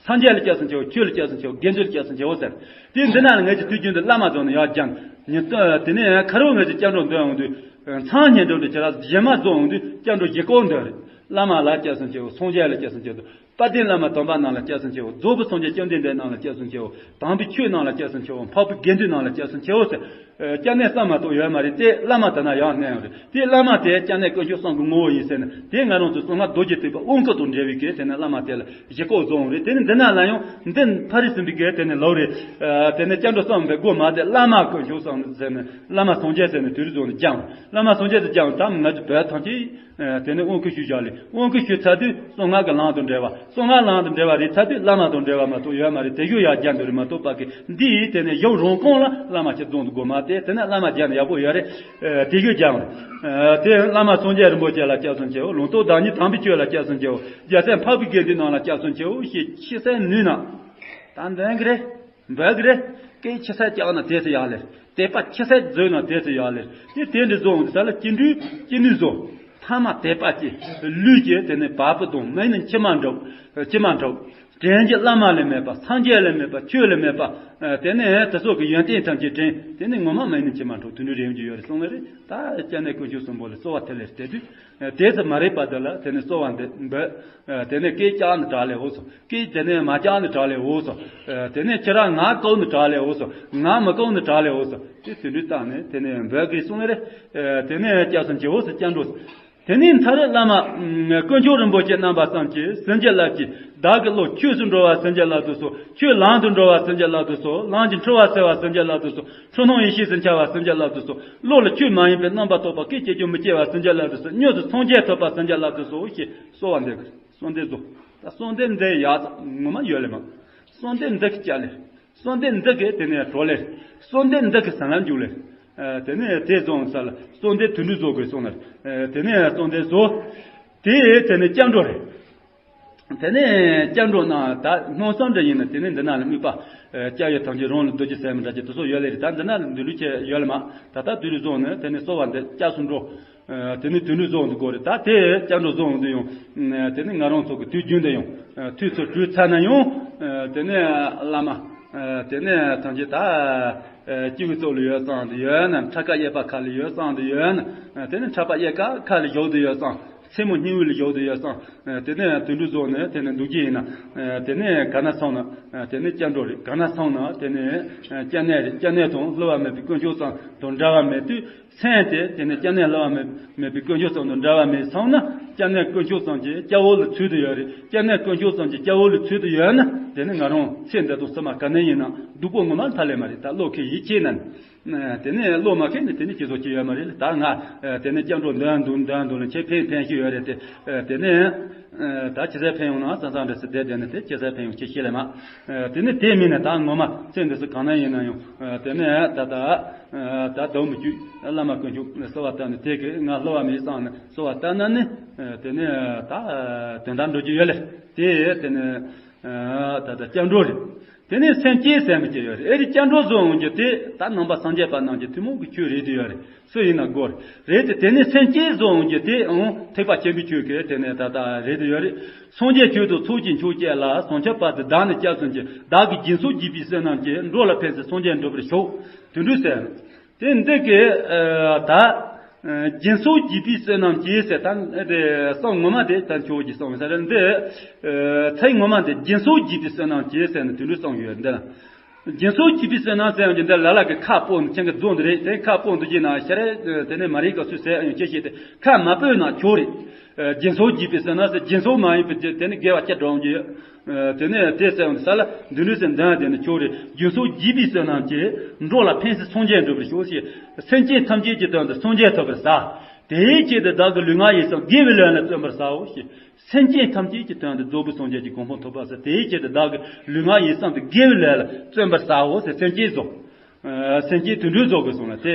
ས་ སངས་རྒྱས་ལ་སྐྱབས་སུ་མཆིའོ། ཆོས་ལ་སྐྱབས་སུ་མཆིའོ། དགེ་འདུན་ལ་སྐྱབས་སུ་མཆིའོ་ཟེར། དེ་འདི་ན་ལ་ངེད་ཀྱི་དུས་རྒྱུན་དུ་བླ་མ་རྫོགས་ནས་ཡར་སྦྱངས། ཉི་དེ་ནས་ཁ་རོག་ངེད་ཀྱི་སྐྱབས་འགྲོ་འདོན་འོང་དུས། མཚམས་བསྙེན་སྒྲུབ་འདི་བྱེད་ལ་བཞི་མ་རྫོགས་འོང་དུས་སྐྱབས་འགྲོ་བཞི་སྐོར་འདོན་རེད། བླ་མ་ལ་སྐྱབས་སུ་མཆིའོ། སངས་རྒྱས་ལ་སྐྱབས་སུ་མཆིའོ། དཔལ་ལྡན་བླ་མ་དམ་པ་རྣམས་ལ་སྐྱབས་སུ་མཆིའོ། རྫོགས་པའི་སངས་རྒྱས་བཅོམ་ལྡན་འདས་རྣམས་ལ་སྐྱབས་སུ་མཆིའོ། དམ་པའི་ཆོས་རྣམས་ལ་སྐྱབས་སུ་མཆིའོ། འཕགས་པའི་དགེ་འདུན་རྣམས་ལ་སྐྱབས་སུ་མཆིའོ་ཟེར། ཨ། སྐྱབས་གནས་གསུམ་མ་གཏོགས་ཡོད་མ་རེད། དེ་བླ་མ་དེ་ན་ཡང་གནས་ཡོད་རེད། དེ་བླ་མ་དེ་སྐྱབས་གནས་དཀོན་མཆོག་གསུམ་གྱི་ངོ་བོ་ཡིན་ཟེར་ནས། དེ་ང་རང་ཚོ་གསང་སྔགས་རྡོ་རྗེ་ཐེག་པ་དབང་བསྐུར་དང་འབྲེལ་བའི་གི་དེ་ནས་བླ་མ་དེ་ལ་བཞི་སྐོར་རྫོགས་རེད། དེ་ནས་འདི་ན་ལ་ཡང་འདི་ཕ་རི་སུམ་པའི་གི་དེ་ནས་ལོག་རེད། ཨ། དེ་ནས་སྐྱབས་འགྲོ་གསུམ་པའི་སྒོ་མ་དེ་བླ་མ་དཀོན་མཆོག་གསུམ་ཟེར་ནས། བླ་མ་སངས་རྒྱས་ཟེར་ནས་དུས་རེ་རྫོགས་ནས་སྦྱངས། བླ་མ་སངས་རྒྱས་དེ་སྦྱངས་དང་ང་ཚོ་བོད་ཐམས་ཅད། ཨ། དེ་ནས་དབང་བསྐུར་ཞུས་བཞག་ལས། དབང་བསྐུར་ཞུས་ཚར་དུས་གསང་སྔགས་ཀྱི་ལམ་དང་འབྲེལ་བ། གསང་སྔགས་ལམ་དང་འབྲེལ་བ་རེད་ཚར་དུས་བླ་མ་དང་འབྲེལ་བ་མ་གཏོགས་ཡོད་མ་རེད། དེ་བཞིན་ཡར་རྒྱས་འདོད་རེད་མ་གཏོགས་པ་གི་འདི་ཡིས་དེ་ནས་ཡུམ་རང་རྐང་ལ་བླ་མ་ཆེ་རྫོང་དུ་སྒོ་མ་དེ། དེ་ནས་བླ་མ་རྒྱ་ནས་ཡག་པོ་ཡོད་རེད། ཨ། དེ་བཞིན་རྒྱ། ཨ། དེ་བླ་མ་སངས་རྒྱས་རིན་པོ་ཆེ་ལ་སྐྱབས་སུ་མཆིའོ། ལུང་རྟོགས་བདག་ཉིད་དམ་པའི་ཆོས་ལ་སྐྱབས་སུ་མཆིའོ། རྒྱལ་སྲས་འཕགས་པའི་དགེ་འདུན་རྣམས་ལ་སྐྱབས་སུ་མཆིའོ་ཞེས་ཆེ་སའི་ནུས་ན། ད་འདོན་གི་རེད། འབོད་གི་རེད། སྐད་ཆེ་སར་བཀྱག་ན་དེ་ཚོ་ཡག་ལེ། དད་པ་ཆེ་སར་བཟོས་ན་དེ་ཚོ་ཡག་ལེ། དེ་དེ་འདྲ་བཟོ་འོང་དུས་ས་ལ་ཅི་འདྲའི་ཅི་ནུས་བཟོ། ཐ་མ་དད་པ་ཅི། ལུས་ཀྱི་དེ་ནས་བ་སྤུ་ལྡང་མིག་ནས་མཆི་མ་འབྲོག་མཆི་མ་འབྲོག་དྲན་གྱི་བླ་མ་ལས་མེད་པ། སངས་རྒྱས་ལས་མེད་པ། ཆོས་ལས་མེད་པ། དེ་ནས་དེ་ཚོ་གི་ཡོན་ཏན་ཐམས་ཅད་དྲན། དེ་ནས་ངོ་མ་མིག་ནས་མཆི་མ་འབྲོག་དུད་འགྲོ་རེ་ཡོང་རྒྱུ་ཡོད་རེད་གསུངས་ནི་རེད། ད་སྐྱབས་གནས་དཀོན་མཆོག་གསུམ་པོ་ལ་གསོལ་བ་དེ་ལས་དེ་དུས། དེ་ཙམ་མ་རེད་པ། དེ་ལ་དེ་ནས་གསོལ་བ་འདེབས། དེ་ནས་སྐད་བཀྱག་ན་དྲག་ལས་འོ་སོ། སྐད་དེ་ནས་མ་བཀྱག་ན་དྲག་ལས་འོ་སོ། དེ་ནས་ཁྱེད་རང་ངག་བཀོག་ན་དྲག་ལས་འོ་སོ། ངག་མི་བཀོག་ན་དྲག་ལས་འོ་སོ། དེ་དུད་འགྲོ་བཏང་ནས་དེ་ནས་འབོད་དགོས་གསུངས་ནི་རེད། དེ་ནས་སྐྱབས་སུ་མཆིའོ་ཟེར་སྐྱབས་འགྲོ། དེ་ནས་མཐའ་རུ་བླ་མ་དཀོན་མཆོག་རིན་པོ་ཆེ་རྣམ་པ་གསུམ་གྱིས། སེམས་ཅན་བསླབ་ཀྱིས་བདག་གི་བློ། ཆོས་སུ་འགྲོ་བ་སེམས་ཅན་བསླབ་ཏུ་གསོལ། ཆོས་ལམ་དུ་འགྲོ་བ་སེམས་ཅན་བསླབ་ཏུ་གསོལ། ལམ་གྱི་འཁྲུལ་བ་སེལ་བ་སེམས་ཅན་བསླབ་ཏུ་གསོལ། ཆོས་སྣང་ཡེ་ཤེས་སུ་འཆར་བ་སེམས་ཅན་བསླབ་ཏུ་གསོལ། བློ་ལ་ཆོས་མ་ཡིན་པའི་རྣམ་པར་རྟོག་པ་སྐད་ཅིག་ཀྱང་མི་སྐྱེ་བ་སེམས་ཅན་བསླབ་ཏུ་གསོལ། མྱུར་དུ་སངས་རྒྱས་ཐོབ་པ་སེམས་ཅན་བསླབ་ཏུ་གསོལ་ཞེས་གསོལ་བ་འདེབས། གསོལ་འདེབས་རྫོགས། ད་གསོལ་འདེབས་འདི་ཡག་ངོ་མ་ཡོད་ལེ་མ། གསོལ་འདེབས་འདི་གི་སྐྱ་ལེ། གསོལ་འདེབས་འདི་གི་དེ་ནས་གྲོ་ལེ། གསོལ་འདེབས་འདི་གི་ཟ་ལམ་འཇུག་ལེ། དེ་ནས་དེ་བཟུང་ས་ལ་གསོལ་འདེབས་དུད་འགྲོ་བཟོ་དགོས་གསུངས་ནས། དེ་ནས་གསོལ་འདེབས་བཟོ། དེ་དེ་ནས་སྐྱབས་འགྲོ་རེད། དེ་ནས་སྐྱབས་འགྲོ་ན་ད་སྣང་བསམ་འདྲ་ཡིན་ན། དེ་ནས་འདི་ན་ལ་དམིགས་པ། ཨ། སྐྱབས་ཡུལ་ཐམས་ཅད་རང་ལ་བསྡུ་རྒྱུ་ཟེར་མི་འདྲ་ཅིག་དེ་ཚོ་ཡོད་ལེ་རེད། ད་འདི་ན་ལ་འདི་འདྲ་ཅིག་ཡོད་ལེ་མ། ད་ལྟ་དུད་འགྲོ་བཟུང་ནས་དེ་ནས་གསོལ་བ་འདེབས། སྐྱབས་སུ་འགྲོ། ཨ། དེ་ནས་དུད་འགྲོ་བཟུང་དུ་དགོས་རེད། ད་དེ་སྐྱབས་འགྲོ་བཟུང་དུ་ཡང་། ཨ། དེ་ནས་ང་རང་ཚོ་གི་དུས་རྒྱུན་དུ་ཡང་། ཨ། དུས་ཚོད་བྲོས་ཚར་ན་ཡང་། ཨ། དེ་ནས་བླ་མ། ཨ། དེ་ནས་ཐམས་ཅད་ད། ཨ། སྐྱིད་པའི་ཚོགས་ལ་ཡོད་ཙང་དུ་ཡོད་ན། ཕྲ་ཁ་གཡས་པ་ཁ་ལ་ཡོད་ཙང་དུ་ཡོད་ན། ཨ། དེ་ནས་ཕྲ་པ་གཡས་ཀ་ཁ་ལ་བཞག་དུ་ཡོད་ཙང་། མཚན་མོ་སྙིང་དབུས་ལ་བཞག་དུ་ཡོད་ཙང་། ཨ། དེ་ནས་དུད་འགྲོ་བཟུང་ནས་དེ་ནས་འདུག་གི་ཡིན་ན། ཨ། དེ་ནས་ག་ན་སོང་ན། ཨ། དེ་ནས་སྐྱབས་འགྲོ་རེད། ག་ན་སོང་ན་དེ་ནས། ཨ། སྐྱབས་གནས་རེད། སྐྱབས་གནས་དང་བསླུ་བ་མེད་པའི་དཀོན་མཆོག་གསུམ་དང་འབྲལ་བ་མེད་དུས། སེམས་དེ་དེ་ནས་སྐྱབས་གནས་བསླུ་བ་མེད་མེད་པའི་དཀོན་མཆོག་གསུམ་དང་འབྲལ་བ་མེད་སོང་ན། སྐྱབས་གནས་དཀོན་མཆོག་གསུམ་གྱི་སྐྱབས་འོག་ལ་ཚུད་དུ་ཡོད་རེད། སྐྱབས་གནས་དཀོན་མཆོག་གསུམ་གྱི་སྐྱབས་འོག་ལ་ཚུད་དུ་ཡོད་ན། དེ་ནས་ང་རང་ཚེ་འདི་དང་ཕྱི་མ་ག་ནས་ཡིན་ན་སྡུག་པོ་ངོ་མ་མཐའ་ལས་མ་རེད། ད་བློ་ཁེལ་ཡིད་ཆེས་ན། དེ་ནས་བློ་མ་ཁེལ་ནས་དེ་ནས་ཁྱེད་ཚོ་ཅི་ཡོད་མ་རེད། ད་ང་དེ་ནས་སྐྱབས་འགྲོ་འདོན་འདུག་འདོན་འདུག་ལ་ཁྱེད་ཕན་ཕན་གྱི་ཡོད་རེད་དེ། དེ་ནས་ད་ཅི་ཟེར་ཕན་ཡོང་ན་ས་ས་འདྲ་སི་བསྡད་བསྡད་ནས་དེ་ཅི་ཟེར་ཕན་ཡོང་ཁྱེད་ཤེས་ལེ་མ། དེ་ནས་དེ་མིན་ནས་ད་ངོ་མ་ཚེ་འདི་སུ་གང་ན་ཡིན་ན་ཡང་། དེ་ནས་ད་ད་ད་དོ་མི་བཅུག་བླ་མ་དཀོན་མཆོག་གསོལ་བ་བཏབ་ནས་དེ་གི་ང་བསླུ་བ་མེད་བསམ་ནས་གསོལ་བ་བཏབ་ན་ནི། དེ་ནས་ད་དོན་དག་འགྲོ་རྒྱུ་ཡོད་ལེ། དེ་དེ་ནས་ད་ད་སྐྱབས་འགྲོ་རེད། དེ་ནས་སེམས་བསྐྱེད་ཟེར་མི་ཅིག་ཡོད་རེད། ཨེ་རེད། སྐྱབས་འགྲོ་བཟོ་འོང་རྒྱུ་དེ་ད་ནང་པ་སངས་རྒྱས་པ་རྣམས་ཀྱི་ཐུན་མོང་གི་ཆོས་རེད་དུ་ཡོད་རེད། སུ་ཡིན་ན་དགོས་རེད་དེ། དེ་ནས་སེམས་བསྐྱེད་བཟོ་འོང་རྒྱུ་དེ་ཨང་ཐེག་པ་ཆེན་པོའི་ཆོས་ཀྱི་དེ་ནས་ད་ལྟ་རེད་དུ་ཡོད་རེད། སངས་རྒྱས་ཆོས་དང་ཚོགས་ཀྱི་མཆོག་བཅས་ལ། བྱང་ཆུབ་བར་དུ་བདག་ནི་སྐྱབས་སུ་མཆི། བདག་གིས་སྦྱིན་སོགས་བགྱིས་པའི་བསོད་ནམས་ཀྱིས། འགྲོ་ལ་ཕན་ཕྱིར་སངས་རྒྱས་འགྲུབ་པར་ཤོག་དེ་འདྲ་ཟེར། དེ་འདི་གི་ཨ་ད་ཨ་སྦྱིན་སོགས་བགྱིས་པའི་བསོད་ནམས་ཀྱིས་ཟེར། ད་དེ་གསུང་ངོ་མ་དེ་ད་ཁྱོད་ཀྱིས་གསུང་ཟེར་འདི། ཨ་ཚིག་ངོ་མ་དེ་སྦྱིན་སོགས་བགྱིས་པའི་བསོད་ནམས་ཀྱིས་ཟེར་ནས་དེ་འདྲ་གསུངས་ཡོད་འདི་ལ། སྦྱིན་སོགས་བགྱིས་པའི་བསོད་ནམས་ཟེར་ཡང་འདི་ལ་ལ་གི་ཁ་སྤོ་ནས་ཁྱེད་ཀྱི་རྫོང་དུ་རེད། དེ་ཁ་སྤོ་འདུག་ཅེ་ན་ཤ་རེ་དེ་ནས་མ་རིག་ག་སུས་ཟེར་ཡང་ཅི་ཞིག་དེ་ཁ་མ་སྤོས་ན་ཁྱོད་རེད། སྦྱིན་སོགས་བགྱིས་པའི་བསོད་ནམས་ཟེར། སྦྱིན་སོགས་མ་ཡིན་པའི་དེ་ནི་དགེ་བ་སྐྱེ་འགྲོ་འོང་གི་ཡོད། དེ་ནས་དེ་ཟེར་ཡང་ས་ལ་འདི་འདྲ་ཟེར་འདོན་དེ་ནི་ཁྱོད་རེད། སྦྱིན་སོགས་བགྱིས་པའི་བསོད་ནམས་ཀྱིས། འགྲོ་ལ་ཕན་ཕྱིར་སངས་རྒྱས་འགྲུབ་པར་ཤོག་ཞེས། སེམས་ཅན་ཐམས་ཅད་ཀྱི་དོན་དུ་སངས་རྒྱས་ཐོབ་པར་ཟ། དེའི་ཆེད་དུ་བདག་གི་ལུས་ངག་ཡིད་གསུམ་དགེ་བའི་ལས་ལ་བརྩོན་པར་བྱའོ་ཞེས། སེམས་ཅན་ཐམས་ཅད་ཀྱི་དོན་དུ་རྫོགས་པའི་སངས་རྒྱས་ཀྱི་གོ་འཕང་ཐོབ་པར་ཟ། དེའི་ཆེད་དུ་བདག་གི་ལུས་ངག་ཡིད་གསུམ་དུ་དགེ་བའི་ལས་ལ་བརྩོན་པར་བྱའོ་ཟེར། སེམས་བསྐྱེད་རྫོགས། ཨ་སེམས་བསྐྱེད་དུད་འགྲོའི་རྫོགས་དགོས་གསུངས་ལ། དེ་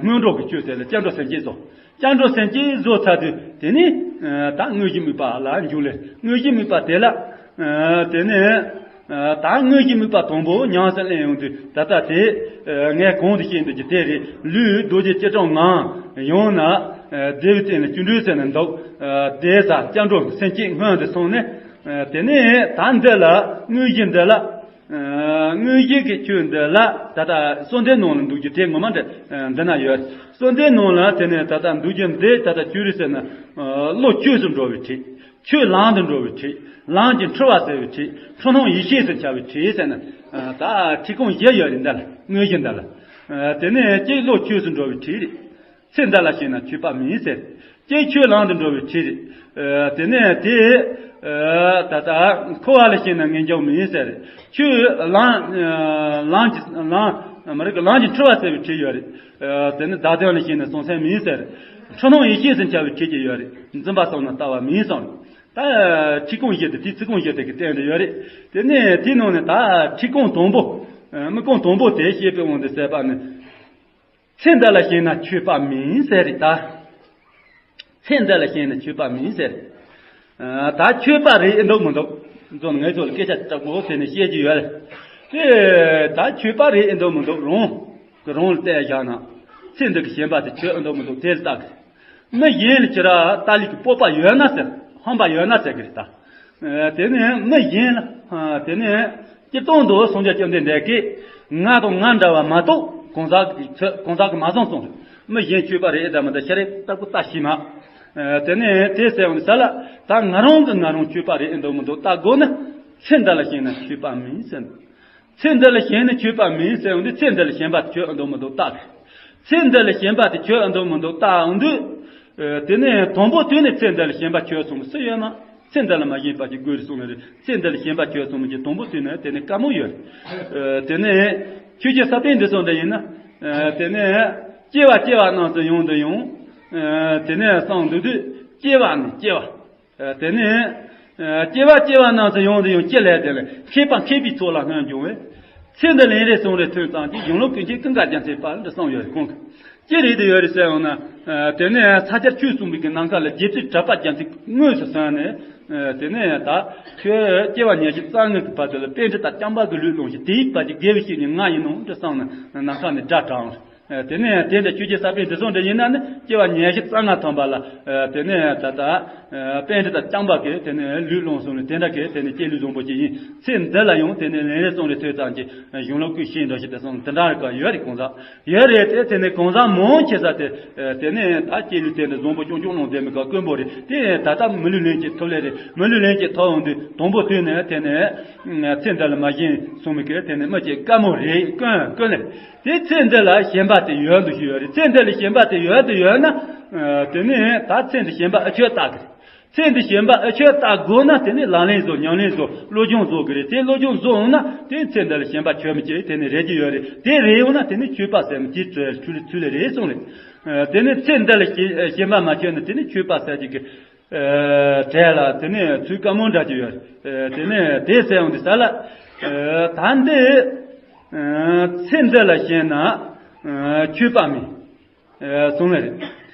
སྔོན་འགྲོ་གི་ཆོས་དེ་ལ་སྐྱབས་འགྲོ་སེམས་བསྐྱེད་རྫོགས། སྐྱབས་འགྲོ་སེམས་བསྐྱེད་རྫོགས་ཚར་དུས་དེ་ནི་ཨ་ད་དངོས་གཞི་དམིགས་པ་ལ་འཇུག་ལེ། དངོས་གཞི་དམིགས་པ་དེ་ལ་ཨ་དེ་ནི་ཨ་ད་དངོས་གཞི་དམིགས་པ་དང་པོ་ཉམས་སུ་ལེན་ཡོང་དུས། ད་ལྟ་དེ་ཨ་ངས་གོང་དུ་བཤད་འདོད་ཀྱི་དེ་རེད། ལུས་རྡོ་རྗེ་ལྕེ་སྤྲིན་ངང་ཡང་ན་ཨ་བདེ་བའི་སྟེང་ལ་བཅུད་འགྲོས་ཟེར་ནས་འདུག་ཨ་དེ་ས་སྐྱབས་འགྲོ་སེམས་བསྐྱེད་སྔོན་དུ་སོང་ནས། དེ་ནས་ད་འདི་ལ་དངོས་གཞི་འདི་ལ། དངོས་གཞི་གི་ཆོས་འདི་ལ་ད་ལྟ་བསམ་གཏན་ནང་ལ་འདུག་རྒྱུ་དེ་ངོ་མ་འདི་འདི་ན་ཡོད། བསམ་གཏན་ནང་ལ་དེ་ནས་ད་ལྟ་འདུག་རྒྱུ་འདི་ད་ལྟ་ཆོས་རེད་ཟེར་ན། བློ་ཆོས་སུ་འགྲོ་བའི་ཁྲིད། ཆོས་ལམ་དུ་འགྲོ་བའི་ཁྲིད། ལམ་གྱི་འཁྲུལ་བ་སེལ་བའི་ཁྲིད། འཁྲུལ་སྣང་ཡེ་ཤེས་སུ་འཆར་བའི་ཁྲིད་ཟེར་ན། ད་ཁྲིད་ཁུངས་བཞི་ཡོད་རེད་འདི་ལ། དངོས་གཞི་འདི་ལ། དེ་ནས་གཅིག་བློ་ཆོས་སུ་འགྲོ་བའི་ཁྲིད་རེད། ཚེ་འདི་ལ་ཞེན་ན་ཆོས་པ་མིན་ཟེར། ཀྱེ་ཆོས་ལམ་དུ་འགྲོ་བའི་ཁྲིད་རེད། དེ་ནས་དེ། ད་ལྟ་འཁོར་བ་ལ་ཞེན་ན་ངེས་འབྱུང་མིན་ཟེར། ཆོས་ལམ། ལམ་གྱི་ལམ། མ་རིག་གི་ལམ་གྱི་འཁྲུལ་བ་སེལ་བའི་ཁྲིད་ཡོད་རེད། དེ་ནི་བདག་དོན་ལ་ཞེན་ན་བྱང་སེམས་མིན་ཟེར། འཁྲུལ་སྣང་ཡེ་ཤེས་སུ་འཆར་བའི་ཁྲིད་ཀྱི་ཡོད་རེད། འཛིན་པ་གསུམ་ལ་ལྟ་བ་མིན་གསུངས་རེད། ད་ཁྲིད་ཁུངས་བཞི་དེ་དེ་ཚིག་ཁུངས་བཞི་དེ་གི་སྟེང་དུ་ཡོད་རེད། དེ་ནས་དེའི་ནང་ནས་ད་ཁྲིད་ཁུངས་དང་པོ། དམིགས་ཁུངས་དང་པོ་དེ་བཤད་པའི་དབང་དུ་བྱས་པ་ནི། ཚེ་འདི་ལ་ཞེན་ན་ཆོས་པ་མིན་ཟེར་རེད་ད། ཚེ་འདི་ལ་ཞེན་ན་ཆོས་པ་མིན་ཟེར། ད་ཆོས་པ་རེད་ཨེ་འདུག་མི་འདུག་འཛོམས་ངེད་ཚོ་ལ་སྐད་ཆ་དྲག་པོ་དེ་ནས་བཤད་ཀྱི་ཡོད། དེ་ད་ཆོས་པ་རེད་ཨེ་འདུག་མི་འདུག་རང་གི་རང་ལ་བལྟས་བཞག་ན། ཚེ་འདི་གི་ཞེན་པ་དེ་ཆོས་ཨེ་འདུག་མི་འདུག་དེ་ལ་བལྟ་གི། མི་གཞན་ལ་ཅི་ར་ལྟ་ལུགས་ཀྱི་སྤོབས་པ་ཡོད་ན་ཟེར། ཧམ་པ་ཡོད་ན་ཟེར་གི་རེད་ད། དེ་ནས་མི་གཞན་ལ། དེ་ནས་སྤྱིར་བཏང་དུ་སངས་རྒྱས་བཅོམ་ལྡན་འདས་ཀྱིས་ང་དང་ང་འདྲ་བ་མ་གཏོགས་གང་ཟག་གི་ཚོད་གང་ཟག་གི་མ་བཟང་གསུངས་རེད། མི་གཞན་ཆོས་པ་རེད་ཨེ་འདྲ་མི་འདྲ་ཤ་རེ་ལྟ་བུ་ལྟ་ཤེས་མ། དེ་ནས་དེ་ཟེར་བ་ནི་ས་ལ་ད་ང་རང་གི་ང་རང་ཆོས་པ་རེད་ཨེ་འདུག་མི་འདུག་ལྟ་དགོས་ན། ཚེ་འདི་ལ་ཞེན་ན་ཆོས་པ་མིན་ཟེར། ཚེ་འདི་ལ་ཞེན་ན་ཆོས་པ་མིན་ཟེར་བ་འདི་ཚེ་འདི་ལ་ཞེན་པ་དེ་ཆོས་ཨེ་འདུག་མི་འདུག་ལྟ་གི། ཚེ་འདི་ལ་ཞེན་པ་དེ་ཆོས་ཨེ་འདུག་མི་འདུག་ལྟ་འོང་དུས། དེ་ནས་དང་པོ་དུས་ནས་ཚེ་འདི་ལ་ཞེན་པ་ཆོས་གསུངས་སུ་ཡོད་ན། ཚེ་འདི་ལ་མ་ཞེན་པ་ཅིག་དགོས་རེད་གསུངས་ནི་རེད། ཚེ་འདི་ལ་ཞེན་པ་ཆོས་གསུངས་མི་ཅིག་དང་པོ་དུས་ནས་དེ་ནས་དཀའ་མོ་ཡོད་རེད། དེ་ནས་ཆོས་ཀྱི་ས་པཎ་འདི་ཚོ་འདྲ་ཡིན་ན། དེ་ནས་སྐྱེ་བ་སྐྱེ་བ་རྣམས་སུ་ཡོང་དུ་ཡོང་། དེ་ནས་གསུངས་འདུག་དུས་སྐྱེ་བ་ནས་སྐྱེ་བ། དེ་ནས། སྐྱེ་བ་སྐྱེ་བ་རྣམས་སུ་ཡོང་དུ་ཡང་སྐྱེ་ལས་དེ་ལ་མཁས་པ་མཁས་པའི་ཚོགས་ལ་སྔོན་འབྱུང་བས། ཚེ་འདི་ལན་རེ་གསུམ་རེ་ཐོས་ཙམ་གྱིས་གཞུང་ལུགས་ཀུན་གྱི་ཀུན་དགའ་རྒྱལ་མཚན་པ་འདི་གསུངས་ཡོད་ཁོང་གིས། ཅི་རེད་དུ་ཡོད་རེད་ཟེར་འོང་ན། དེ་ནས་ས་སྐྱར་ཆོས་གསུངས་པའི་གི་ནམ་མཁའ་ལ་རྗེ་བཙུན་གྲགས་པ་རྒྱལ་མཚན་དངོས་སུ་གསན་ནས། དེ་ནས་ད་ཁྱོད་སྐྱེ་བ་ཉི་ཤུ་རྩ་ལྔ་གི་བར་དུ་ལ་པཎྜི་ཏ་རྐྱང་པ་གི་ལུས་བླངས་ཤིང་དེའི་བར་གྱི་དགེ་བའི་བཤེས་གཉེན་ང་ཡིན་ནོ་འདྲ་བསམ་ནས་ནམ་མཁའ་ནས་སྒྲ་གྲགས། དེ་ནས་དེ་འདྲ་ཆོས་ཀྱི་ས་པཎ་འདི་ཚོ་འདྲ་ཡིན་ན་ནི་སྐྱེ་བ་ཉི་ཤུ་རྩ་ལྔ་ཐམ་པ་ལ། དེ་ནས་ད་ལྟ་པཎྜི་ཏ་རྐྱང་པ་གིས་དེ་ནས་ལུས་བླངས་སོང་ནས་དེ་འདྲ་གིས་དེ་ནས་སྐྱེ་ལུས་བཟང་པོ་ཅིག་ཡིན། ཚེ་འདི་ལ་ཡང་དེ་ནས་ལན་རེ་གསུམ་རེ་ཐོས་ཙམ་གྱིས་གཞུང་ལུགས་ཀུན་ཤེས་འགྲོ་ཞིག་དེ་སོང་དེ་འདྲ་རེ་ག་ཡོད་རེད་གང་ཟག་ཡོད་རེད་དེ་དེ་ནས་གང་ཟག་མང་ཆེ་ས་དེ། དེ་ནས་ད་སྐྱེ་ལུས་དེ་འདྲ་བཟང་པོ་ཅུང་ཅུང་ལོང་དེ་མི་ག་དཀོན་པོ་རེད་དེ་ད་ལྟ་མི་ལུས་ལན་གཅིག་ཐོབ་ལེ་རེད་མི་ལུས་ལན་གཅིག་ཐོབ་འོང་དུས་དང་པོ་དུས་ནས་དེ་ནས། ཚེ་འདི་ལ་མ་ཞེན་གསུངས་མི་གིས་དེ་ནི་མི་གཅིག་དཀའ་མོ་རེད་ཀུན་ཀུན་ལས། དེ་ཚེ་འདི་ལ་ཞེན་པ་དེ་ཡོད་དུ་ཞུ་ཡོད་རེད། ཚེ་འདི་ལ་ཞེན་པ་དེ་ཡོད་དུ་ཡོད་ན། དེ་ནི་ད་ཚེ་འདི་ཞེན་པ་ཨ་ཆོད་བཏགས་གི་རེད། ཚེ་འདི་ཞེན་པ་ཨ་ཆོད་བཏགས་དགོས་ན་དེ་ནི་ལག་ལེན་བཟོ་ཉམས་ལེན་བཟོ་བློ་སྦྱོང་བཟོ་གི་རེད། དེ་བློ་སྦྱོང་བཟོ་འོང་ན་དེ་ཚེ་འདི་ལ་ཞེན་པ་ཆོད་མི་བྱེད་དེ་ནི་རེད་ཀྱི་ཡོད་རེད། དེ་རེད་འོང་ན་དེ་ནི་ཆོས་པ་ཟེར་མི་དེ་ཚུལ་ལས་རེད་གསུངས་རེད། དེ་ནི་ཚེ་འདི་ལ་ཞེན་པ་མ་ཆོད་ན་དེ་ནི་ཆོས་པ་ཟེར་གྱི་གི་གྲས་ལ་དེ་ནས་ཚུལ་དཀའ་མོ་འདྲ་ཅིག་ཡོད། དེ་ནས་དེ་ཟེར་འོང་དུས་ས་ལ། ད་འདི་ཚེ་འདི་ལ་ཞེན་ན་ཆོས་པ་མིན་གསུངས་ལེ་རེད།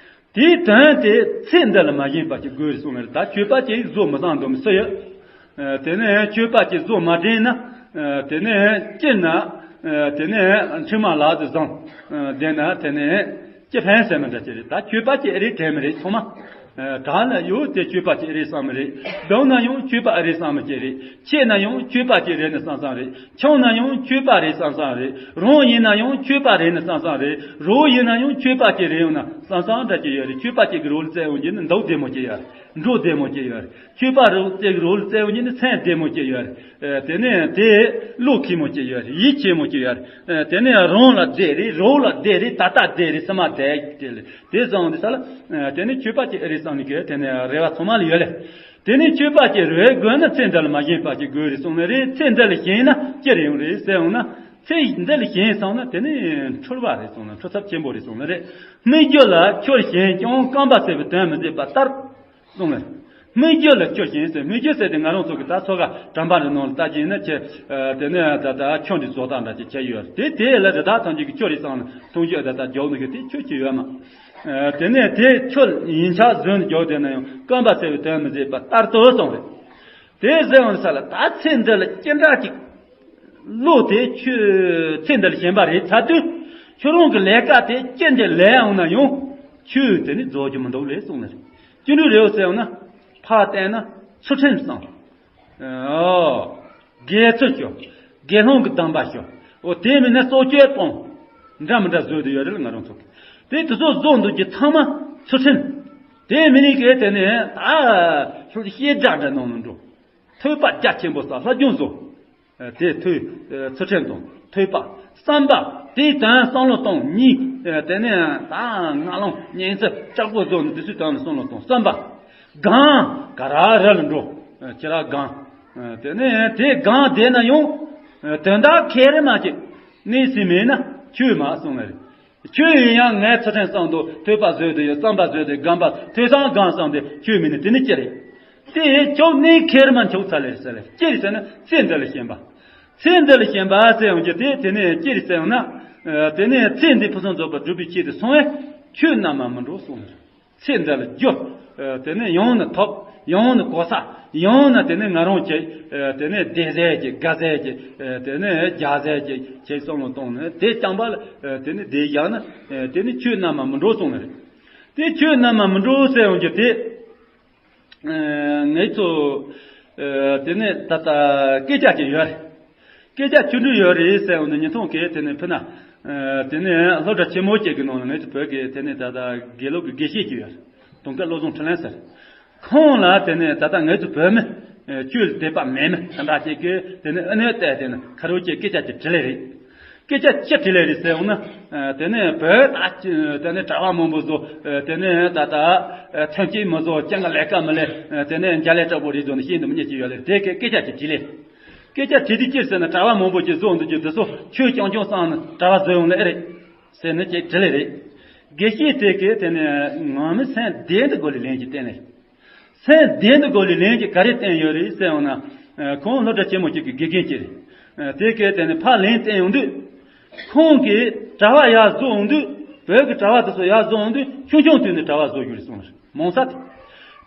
དེའི་དོན་དེ་ཚེ་འདི་ལ་མ་ཞེན་པ་ཅིག་དགོས་རེད་གསུངས་ལེ་རེད། ད་ཆོས་པ་ཅིག་བཟོ་མི་བཟང་འདུག་མི་སུ་ཡོད། དེ་ནས་ཆོས་པ་ཅིག་བཟོ་མ་དྲན་ན། དེ་ནས་སྐྱིད་ན། དེ་ནས་འཕྲིན་མ་ལག་ཏུ་བཟང་། དེ་ན་དེ་ནས། སྐྱེ་ཕན་ཟེར་མི་འདྲ་ཅིག་རེད། ད་ཆོས་པ་ཅིག་རེད་དྲན་མི་རེད་ཚང་མ། དྲག་ན་ཡོད་དེ་ཆོས་པ་ཅིག་རེད་བསམ་མི་རེད། སྡུག་ན་ཡང་ཆོས་པ་རེད་བསམ་མི་ཅིག་རེད། ཆེ་ན་ཡང་ཆོས་པ་ཅིག་རེད་ནི་བསམ་བསམ་རེད། ཆུང་ན་ཡང་ཆོས་པ་རེད་བསམ་བསམ་རེད། རང་ཡིན་ན་ཡང་ཆོས་པ་རེད་ནི་བསམ་བསམ་རེད། རོགས་ཡིན་ན་ཡང་ཆོས་པ་ཅིག་རེད་ཡོང་ན་བསམ་བསམ་འདྲ་ཅིག་ཡོད་རེད། ཆོས་པ་ཅིག་གི་རོགས་ལ་བཙལ་ཡོང་རྒྱུ་ནི་འདུག་བདེ་མོ་ཅིག་ཡོད་རེད། འགྲོ་བདེ་མོ་ཅིག་ཡོད་རེད། ཆོས་པ་རོགས་ཅིག་གི་རོགས་ལ་བཙལ་ཡོང་རྒྱུ་ནི་སེམས་བདེ་མོ་ཅིག་ཡོད་རེད། དེ་ནས་དེ་བློ་མཁས་མོ་ཅིག་ཡོད་རེད། ཡིད་ཆེས་མོ་ཅིག་ཡོད་རེད། དེ་ནས་རང་ལ་བདེ་རེད། རོགས་ལ་བདེ་རེད། ད་ལྟ་བདེ་རེད། སེམས་མ་བདེ་དེ་ལས་དེ་བཟང་དེ་ས་ལ། དེ་ནས་ཆོས་པ་ཅིག་རེད་བསམ་ནས་གི་དེ་ནས་རེ་བ་ཚང་མ་ལ་ཡོད་ལེ། དེ་ནས་ཆོས་པ་ཅིག་རེད་དགོས་ན་ཚེ་འདི་ལ་མ་ཞེན་པ་ཅིག་དགོས་རེད་གསུངས་ནི་རེད། ཚེ་འདི་ལ་ཞེན་ན་ཅི་རེད་ཡོང་རེད་ཟེར་འོང་ན། ཚེ་འདི་ལ་ཞེན་སོང་ན་དེ་ནི་འཁྲུལ་བ་རེད་གསུངས་ན་འཁྲུལ་ཚབས་ཆེན་པོ་རེད་གསུངས་ནི་རེད། སྨིག་རྒྱུ་ལ་ཁྱོད་ཞེན་ཀྱང་རྐང་པ་བསྲེགས་པའི་དོན་མི་བྱེད་པ་ལྟར། གསུངས་ལ། སྨིག་རྒྱུ་ལ་ཁྱོད་ཞེན་ཟེར། སྨིག་རྒྱུ་ཟེར་དེ་ང་རང་ཚོ་གི་ད་ཚོ་ག་དྲན་པ་རེ་ནང་ལ་ལྟ་ཅི་ན་ཁྱེད། དེ་ནས་ད་ད་ཁྱོད་འདི་བཟོ་སྟངས་འདྲ་ཅིག་བྱས་ཡོད་དེ་དེ་ལ་རི་དྭགས་ཐམས་ཅད་ཀྱི་ཁྱོད་རེ་སང་ལ་མཐོང་རྒྱུ་ད་ད་རྒྱོག་ནི་གི་དེ་ཁྱོད་ཀྱི་ཡོད་མ། དེ་ནས་དེ་ཁྱོད་ཡིན་ཆགས་བཟོས་ནས་རྒྱོག་དེ་ན་ཡང་རྐང་པ་བསྲེགས་པའི་དོན་མི་བྱེད་པ་ལྟར་དུ་གསུངས་རེད། དེ་ཟེར་འོང་ས་ལ་ད་ཚེ་འདི་ལ་ཅི་འདྲ་ཅིག་བློ་དེ་ཁྱོད་ཚེ་འདི་ལ་ཞེན་པ་རེད་ཚར་དུས། ཁྱོད་རང་གི་ལས་ཀ་དེ་ཅི་འདྲ་ལས་འོང་ན་ཡང་ཁྱོད་དེ་ནི་རྫོགས་རྒྱུ་མི་འདུག་ལས་གསུངས་ནི་རེད། ཅི་འདྲ་རེད་ཟེར་ན། ཕར་བལྟས་ན་ཚུལ་ཁྲིམས་བསྲང་། ཨོ། དགེ་ཚུལ་ཤོག་དགེ་སློང་གི་གདམས་པ་ཤོག་འོ་དེ་མིན་ན་གཙོ་བཅོས་སྤོང་། འདྲ་མི་འདྲ་བཟོས་དུ་ཡོད་རེད་ལ། ང་རང་ཚོ་དེ་དེ་ཚོ་བཟོ་འདུག་གི་ཚང་མ་ཚུལ་ཁྲིམས། དེ་མིན་ནི་གལ་ཏེ་ནས་ད་ཤོག་ཤེས་བྱ་འདྲ་གནང་ནས་འགྲོ། ཐོས་པ་རྒྱ་ཆེན་པོ་ས་ལྷ་སྦྱོང་བཟོ། དེ་ཐོས། ཚུལ་ཁྲིམས་དང་ཐོས་པ། བསམ་པ། དེའི་དོན་བསམ་བློ་གཏོང་གཉིས། དེ་ནས་ད་ངག་ལམ་ཉན་ཚུལ་ལྕགས་པོ་བཟོ་ནས་དེ་ཚོའི་དོན་ལ་བསམ་བློ་གཏོང་བསམ་པ། གང་ག་ར་ར་ལ་འགྲོ། ཁྱེད་ར་གང་། དེ་ནས་དེ་གང་བསྡད་ན་ཡང་། དོན་དག་ཁེ་རེ་མ་བྱེད། གནས་སྲིད་མེད་ན་ཆོས་མ་གསུང་ངེར། ཁྱོད་ཡིན་ཡང་ངའི་ཚུལ་ཁྲིམས་གསུམ་དུ་ཐོས་པ་བཟོས་ཏེ་ཡོད། བསམ་པ་བཟོས་ཏེ་སྒོམ་པ་ཐོས་བསམ་གང་བསམ་སྟེ་ཁྱོད་མིན་ནི་དེ་ནི་ཅི་རེད། དེ་ཁྱོད་གནས་ཁེར་མ་འཆུག་ཚར་ལེར་ཟེར་ལེ། ཅི་རེད་ཟེར་ན་ཚེ་འདི་ལ་ཞེན་པ། ཚེ་འདི་ལ་ཞེན་པ་ཟེར་ཡོང་རྒྱུ་དེ་དེ་ནས་ཅི་རེད་ཟེར་ཡོང་ན། དེ་ནས་ཚེ་འདི་ཕུན་སུམ་ཚོགས་པར་སྒྲུབ་པའི་ཆེད་དུ་སོང་བས་ཆོས་རྣམས་མ་མི་འགྲོ་གསུངས་ལེ། ཚེ་འདི་ལ་རྒྱུ། དེ་ནས་ཡང་ནི་ཐོབ། ཡང་ནི་གོ་ས། ཡང་ན་དེ་ནས་ང་རང་བྱེད། དེ་ནས་བདེ་ཟས་ཀྱི་དགའ་ཟས་ཀྱི། དེ་ནས་རྒྱ་ཟས་ཀྱི་བྱེད་བསམ་བློ་གཏོང་ནས་དེ་རྐྱང་པ་ལ། དེ་ནས་བསྡད་བཞག་ན། དེ་ནི་ཆོས་རྣམས་མ་མི་འགྲོ་གསུངས་ནི་རེད། དེ་ཆོས་རྣམས་མ་མི་འགྲོ་ཟེར་ཡོང་རྒྱུ་དེ། ངེད་ཚོ། དེ་ནས་ད་ལྟ་སྐད་ཆ་ཅིག་ཡོད་རེད། སྐད་ཆ་ཆུང་འདྲ་ཡོད་རེད་ཟེར་ཡོང་ན་ཉིན་ཐོང་གས་དེ་ནས་ཕུ་ན། དེ་ནས་སློབ་གྲྭ་ཆེན་མོ་ཅིག་གི་ནང་ལ་ངེད་ཚོ་བོད་ཀྱི་དེ་ནས་ད་ལྟ་དགེ་ལུགས་ཀྱི་དགེ་བཤེས་ཅིག་ཡོད་རེད། དུང་དཀར་བློ་བཟང་འཕྲིན་ལས་ཟེར། ཁོང་ལ་དེ་ནས་ད་ལྟ་ངེད་ཚོ་བོད་མི། ཆོས་ལ་དད་པ་མེད་མི་དེ་འདྲ་ཅིག་གིས་དེ་ནས་ཨ་ནེ་བལྟས་དེ་ནས་ཁ་རོག་ཅིག་སྐད་ཆ་ཅིག་དྲིས་ལེ་རེད། སྐད་ཆ་ཅི་དྲིས་ལེ་རེད་ཟེར་ཡོང་ན། དེ་ནས་བོད་ད་དེ་ནས་གྲྭ་པ་མང་པོ་ཚོ། དེ་ནས་ད་ལྟ་ཐོན་སྐྱེད་མི་བཟོ་སྤྱང་ཀ་ལས་ཀ་མི་ལས། དེ་ནས་འཇའ་ལས་དྲག་པོ་རེད་བཟོ་ནས་ཤེས་འདུག་མི་ཉེ་ཅིག་ཡོད་ལེ་དེ་སྐད་སྐད་ཆ་ཅིག་དྲིས་ལེ། སྐད་ཆ་དྲིས་དུས་ཅི་ཟེར་ན་གྲྭ་པ་མང་པོ་ཅིག་བཟོ་འདུག་རྒྱུ་དེ་ཚོ་ཆོས་རྐྱང་རྐྱང་བསམ་ནས་གྲྭ་པ་བཟོ་ཡོང་ལེ་ཨེ་རེད། ཟེར་ནས་ཅིག་དྲིས་ལེ་རེད། དགེ་བཤེས་དེ་གིས་དེ་ནས་ངོ་མི་སེམས་བདེ་འདི་དགོས་ལེ་ལན་ཅིག་བསྟན་ལེ། སེམས་བདེ་འདི་དགོས་ལེ་ལན་གྱི་ག་རེ་བསྟན་ཡོད་རེད་ཟེར་ཡོང་ན། ཁོང་སློབ་གྲྭ་ཆེན་མོ་གཅིག་གི་དགེ་རྒན་ཅིག་རེད། དེ་གས་དེ་ནས་ཕར་ལན་བསྟན་ཡོང་དུས། ཁོང་གིས་གྲྭ་པ་ཡར་བཟོ་ཡོང་དུས། བོད་ཀྱི་གྲྭ་པ་དེ་ཚོ་ཡར་བཟོ་ཡོང་དུས་ཆུང་ཆུང་དུས་ནས་གྲྭ་པ་བཟོ་རྒྱུ་རེད་གསུངས་རེད་མང་ས་དེ།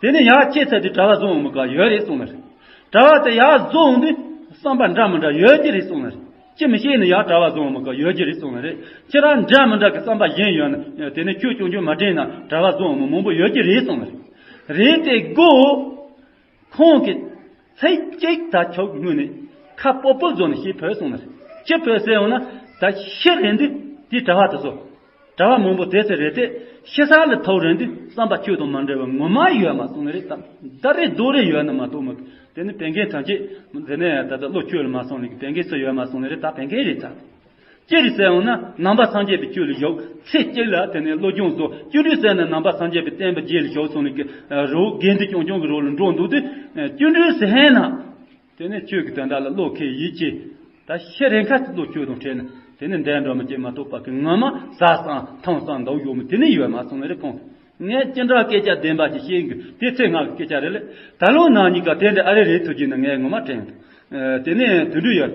དེ་ནས་ཡར་ཁྱེད་ཚད་དུས་གྲྭ་པ་བཟོ་ཡོང་མི་དགའ་ཡོད་རེད་གསུངས་རེད། གྲྭ་པ་དེ་ཡར་བཟོ་ཡོང་དུས་བསམ་པ་འདྲ་མི་འདྲ་ཡོད་ཀྱི་རེད་གསུངས་རེད། ཅི་མི་ཤེས་ནས་ཡར་གྲྭ་པ་བཟོ་ཡོང་མི་དགའ་ཡོད་ཀྱི་རེད་གསུངས་རེད། ཁྱེད་རང་འདྲ་མི་འདྲ་གི་བསམ་པ་གཞན་ཡོད་ན་དེ་ནས་ཁྱོད་ཆུང་ཆུང་མ་དྲན་ན་གྲྭ་པ་བཟོ་ཡོང་མི་མང་པོ་ཡོད་ཀྱི་རེད་གསུངས་རེད། རེད་དེ་དགོས། ཁོང་གིས་ཚིག་གཅིག་ད་ཆོག་དངོས་ནས་ཁ་སྤོབས་སྤོབས་བཟོ་ནས་ཤེས་ཕོད་སོང་ནས་ཅི་ཕོད་ཟེར་ཡོང་ན། ད་ཤི་རན་དུས་དེ་གྲྭ་པ་དེ་ཚོ་གྲྭ་པ་མང་པོ་དེ་ཚོ་རེད་དེ་ཤི་ས་ལ་ཐུག་རན་དུས་བསམ་པ་ཆོས་དང་མ་འབྲེལ་བ་ངོ་མ་ཡོད་མ་སོང་ནི་རེད། ད་ད་རེ་རྡོ་རེ་ཡོད་ན་མ་གཏོགས་མ་དེ་ནི་བན་རྒན་ཐམས་ཅད་དེ་ནས་ད་ལྟ་བློ་ཆོས་ལ་མ་སོང་ནི་གི་བན་རྒན་སུ་ཡོད་མ་སོང་ནི་རེད། ད་བན་རྒན་རེད་ད། ཅི་རེད་ཟེར་ཡོང་ན་ནང་པ་སངས་རྒྱས་པའི་ཆོས་ལ་ཞུགས། ཚེ་གཅིག་ལ་དེ་ནས་སློབ་སྦྱོང་བཟོ། བཅུ་དྲུག་ཟེར་ན་ནང་པ་སངས་རྒྱས་པའི་བསྟན་པ་རྗེས་ལ་ཞུགས་སོང་ནས་ཀྱི་རོགས་དགེ་འདུན་སྐྱོང་སྐྱོང་གི་རོགས་ལ་འགྲོ་འདུག་དུས་བཅུ་དྲུག་ཟེར་ཧེ་ན། དེ་ནས་ཆོས་ཀྱི་དོན་དག་ལ་བློ་ཁེལ་ཡིད་ཆེས། ད་ཤི་རན་ཁ་བློ་ཆོས་དང་འཕྲད་ན་དེ་ནས་འདས་འགྲོ་མི་སྐྱེ་མ་གཏོགས་པ་གི་ངོ་མ་ཟ་སང་འཐུང་སང་འདུག་ཡོད་མི་དེ་ནས་ཡོད་མ་སོང་ནས་རེད་ཁོང་། ངས་ཅི་འདྲ་སྐད་ཆ་བདེན་པ་ཞིག་བཤད་གི་དེ་ཚེ་སྔ་གི་སྐད་ཆ་རེད་ལེ། ད་ལོ་ན་གཉིས་ཀ་དེ་འདྲ་ཨ་རེ་རེད་ཐུག་གི་ན་ངས་ངོ་མ་དྲན་འདུག་དེ་ནས་དུད་འགྲོ་ཡོད།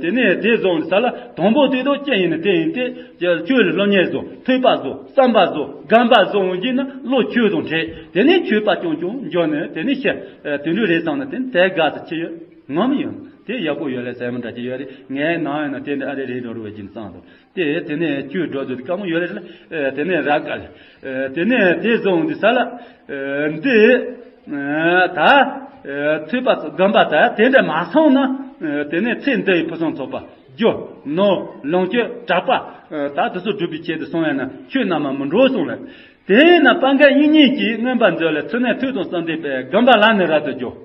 དེ་ནས་དེ་བཟུང་ས་ལ་དང་པོ་དེ་དང་ཅི་ཡིན་ན་དེ་ཡིན་ཏེ། ཆོས་ལ་སློབ་གཉེར་བཟོ་ཐོས་པ་བཟོ་བསམ་པ་བཟོ་སྒོམ་པ་བཟོ་འོང་གྱིན་ན་བློ་ཆོས་དང་འཕྲད། དེ་ནས་ཆོས་པ་ཆུང་ཆུང་འཇོག་ནས་དེ་ནས་ཤི་དུད་འགྲོ་རེད་བསམ་ན་དེ་ནས་དེ་དགའ་ས་ཆི་ཡོད་ངོམ་ཡོད་དེ་ཡག་པོ་ཡོད་ལ་ཟེར་མི་འདྲ་ཅི་ཡོད་རེད། ངའི་ནང་ཡིན་ན་དེ་འདྲ་ཨ་རེ་རེད་འགྲོ་རུ་བའི་གྱིན་བསམ་འདུག་དེ་དེ་ནས་ཆོས་སྒྲོག་ཚོད་དཀའ་མོ་ཡོད་རེད་ལ། དེ་ནས་ར་དཀའ་ལ། དེ་ནས་དེ་བཟུང་འདི་ས་ལ། འདི། ད། ཐོས་པ་སྒོམ་པ་ད་དེ་འདྲ་མ་སོང་ན། དེ་ནས་ཚེ་འདི་ཡི་ཕུན་སུམ་ཚོགས་པ་རྒྱུ་ནོར་ལོངས་སྤྱོད་གྲགས་པ། ད་དེ་ཚོ་སྒྲུབ་པའི་ཆེད་དུ་སོང་ཡ་ན་ཆོས་རྣམས་མ་མི་འགྲོ་གསུངས་ལ། དེས་ན་སྤང་ག་ཡིན་ཉིད་ཀྱིས་མངོན་པར་མཛོད་ལ་ཚུལ་གནས་ཐོས་དང་བསམ་གཏན་པས་སྒོམ་པ་ལ་ནི་རབ་ཏུ་འཇུག་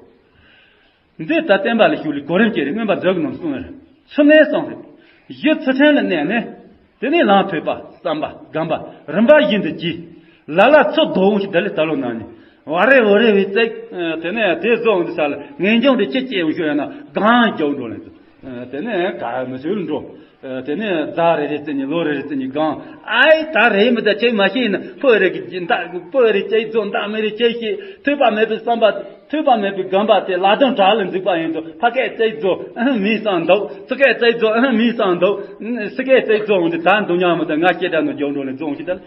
འདི་ལྟར་བསྟན་པ་ལ་ཞུགས་ལས་གོ་རིམ་བཅས་རེ་མངོན་པར་མཛོད་ཀྱི་རྣམས་གསུངས་པར་ཚུལ་གནས་གསུངས་རེད། གཞི་ཚུལ་ཁྲིམས་ལ་གནས་ནས། དེ་ནས་ལམ་ཐོས་པ་བསམ་པ་སྒོམ་པ་རིམ་པ་བཞིན་དུ་གྱིས། ལ་ལ་ཚུར་རྡོ་འོང་ཞིག་དེ་ལས་ད་ལོ་ན་ནི་བ་རེ་བ་རེ་བའི་རྩེག་དེ་ནས་དེ་བཟོ་འོང་དུས་ས་ལ་ངེས་འབྱུང་དེ་ཅི་སྐྱེ་འོང་ཞུ་ཡ་ན་གང་རྒྱག་འགྲོ་ལེན་དུ། དེ་ནས་ག་མི་སུ་ལ་འགྲོ། དེ་ནས་ཟླ་རེ་རེ་བརྩི་ནས་ལོ་རེ་རེ་བརྩི་ནས་གང་ཨའི་ད་རེ་མི་ད་ཁྱེད་མ་ཤེས་ན་ཕོ་རེ་གི་ད་ཕོ་རེ་ཁྱེད་རྫོགས་ད་མི་རེ་ཁྱེད་ཤེས་ཐོས་པ་མེད་པའི་བསམ་པ་ཐོས་པ་མེད་པའི་སྒོམ་པ་དེ་ལ་དོན་དྲག་ལ་འཛུགས་པ་ཡིན་དུ་ཕ་སྐད་བརྩི་རྫོགས་ཨ་མི་སང་འདུག་ཚུ་སྐད་བརྩི་རྫོགས་ཨ་མི་སང་འདུག་སི་སྐད་བརྩི་རྫོགས་འོང་དུས་ད་འདུག་ཉག་མི་ད་ང་སྐད་སྒྲ་ནོ་རྒྱག་འགྲོ་ལ་རྫོགས་ཤི་ད།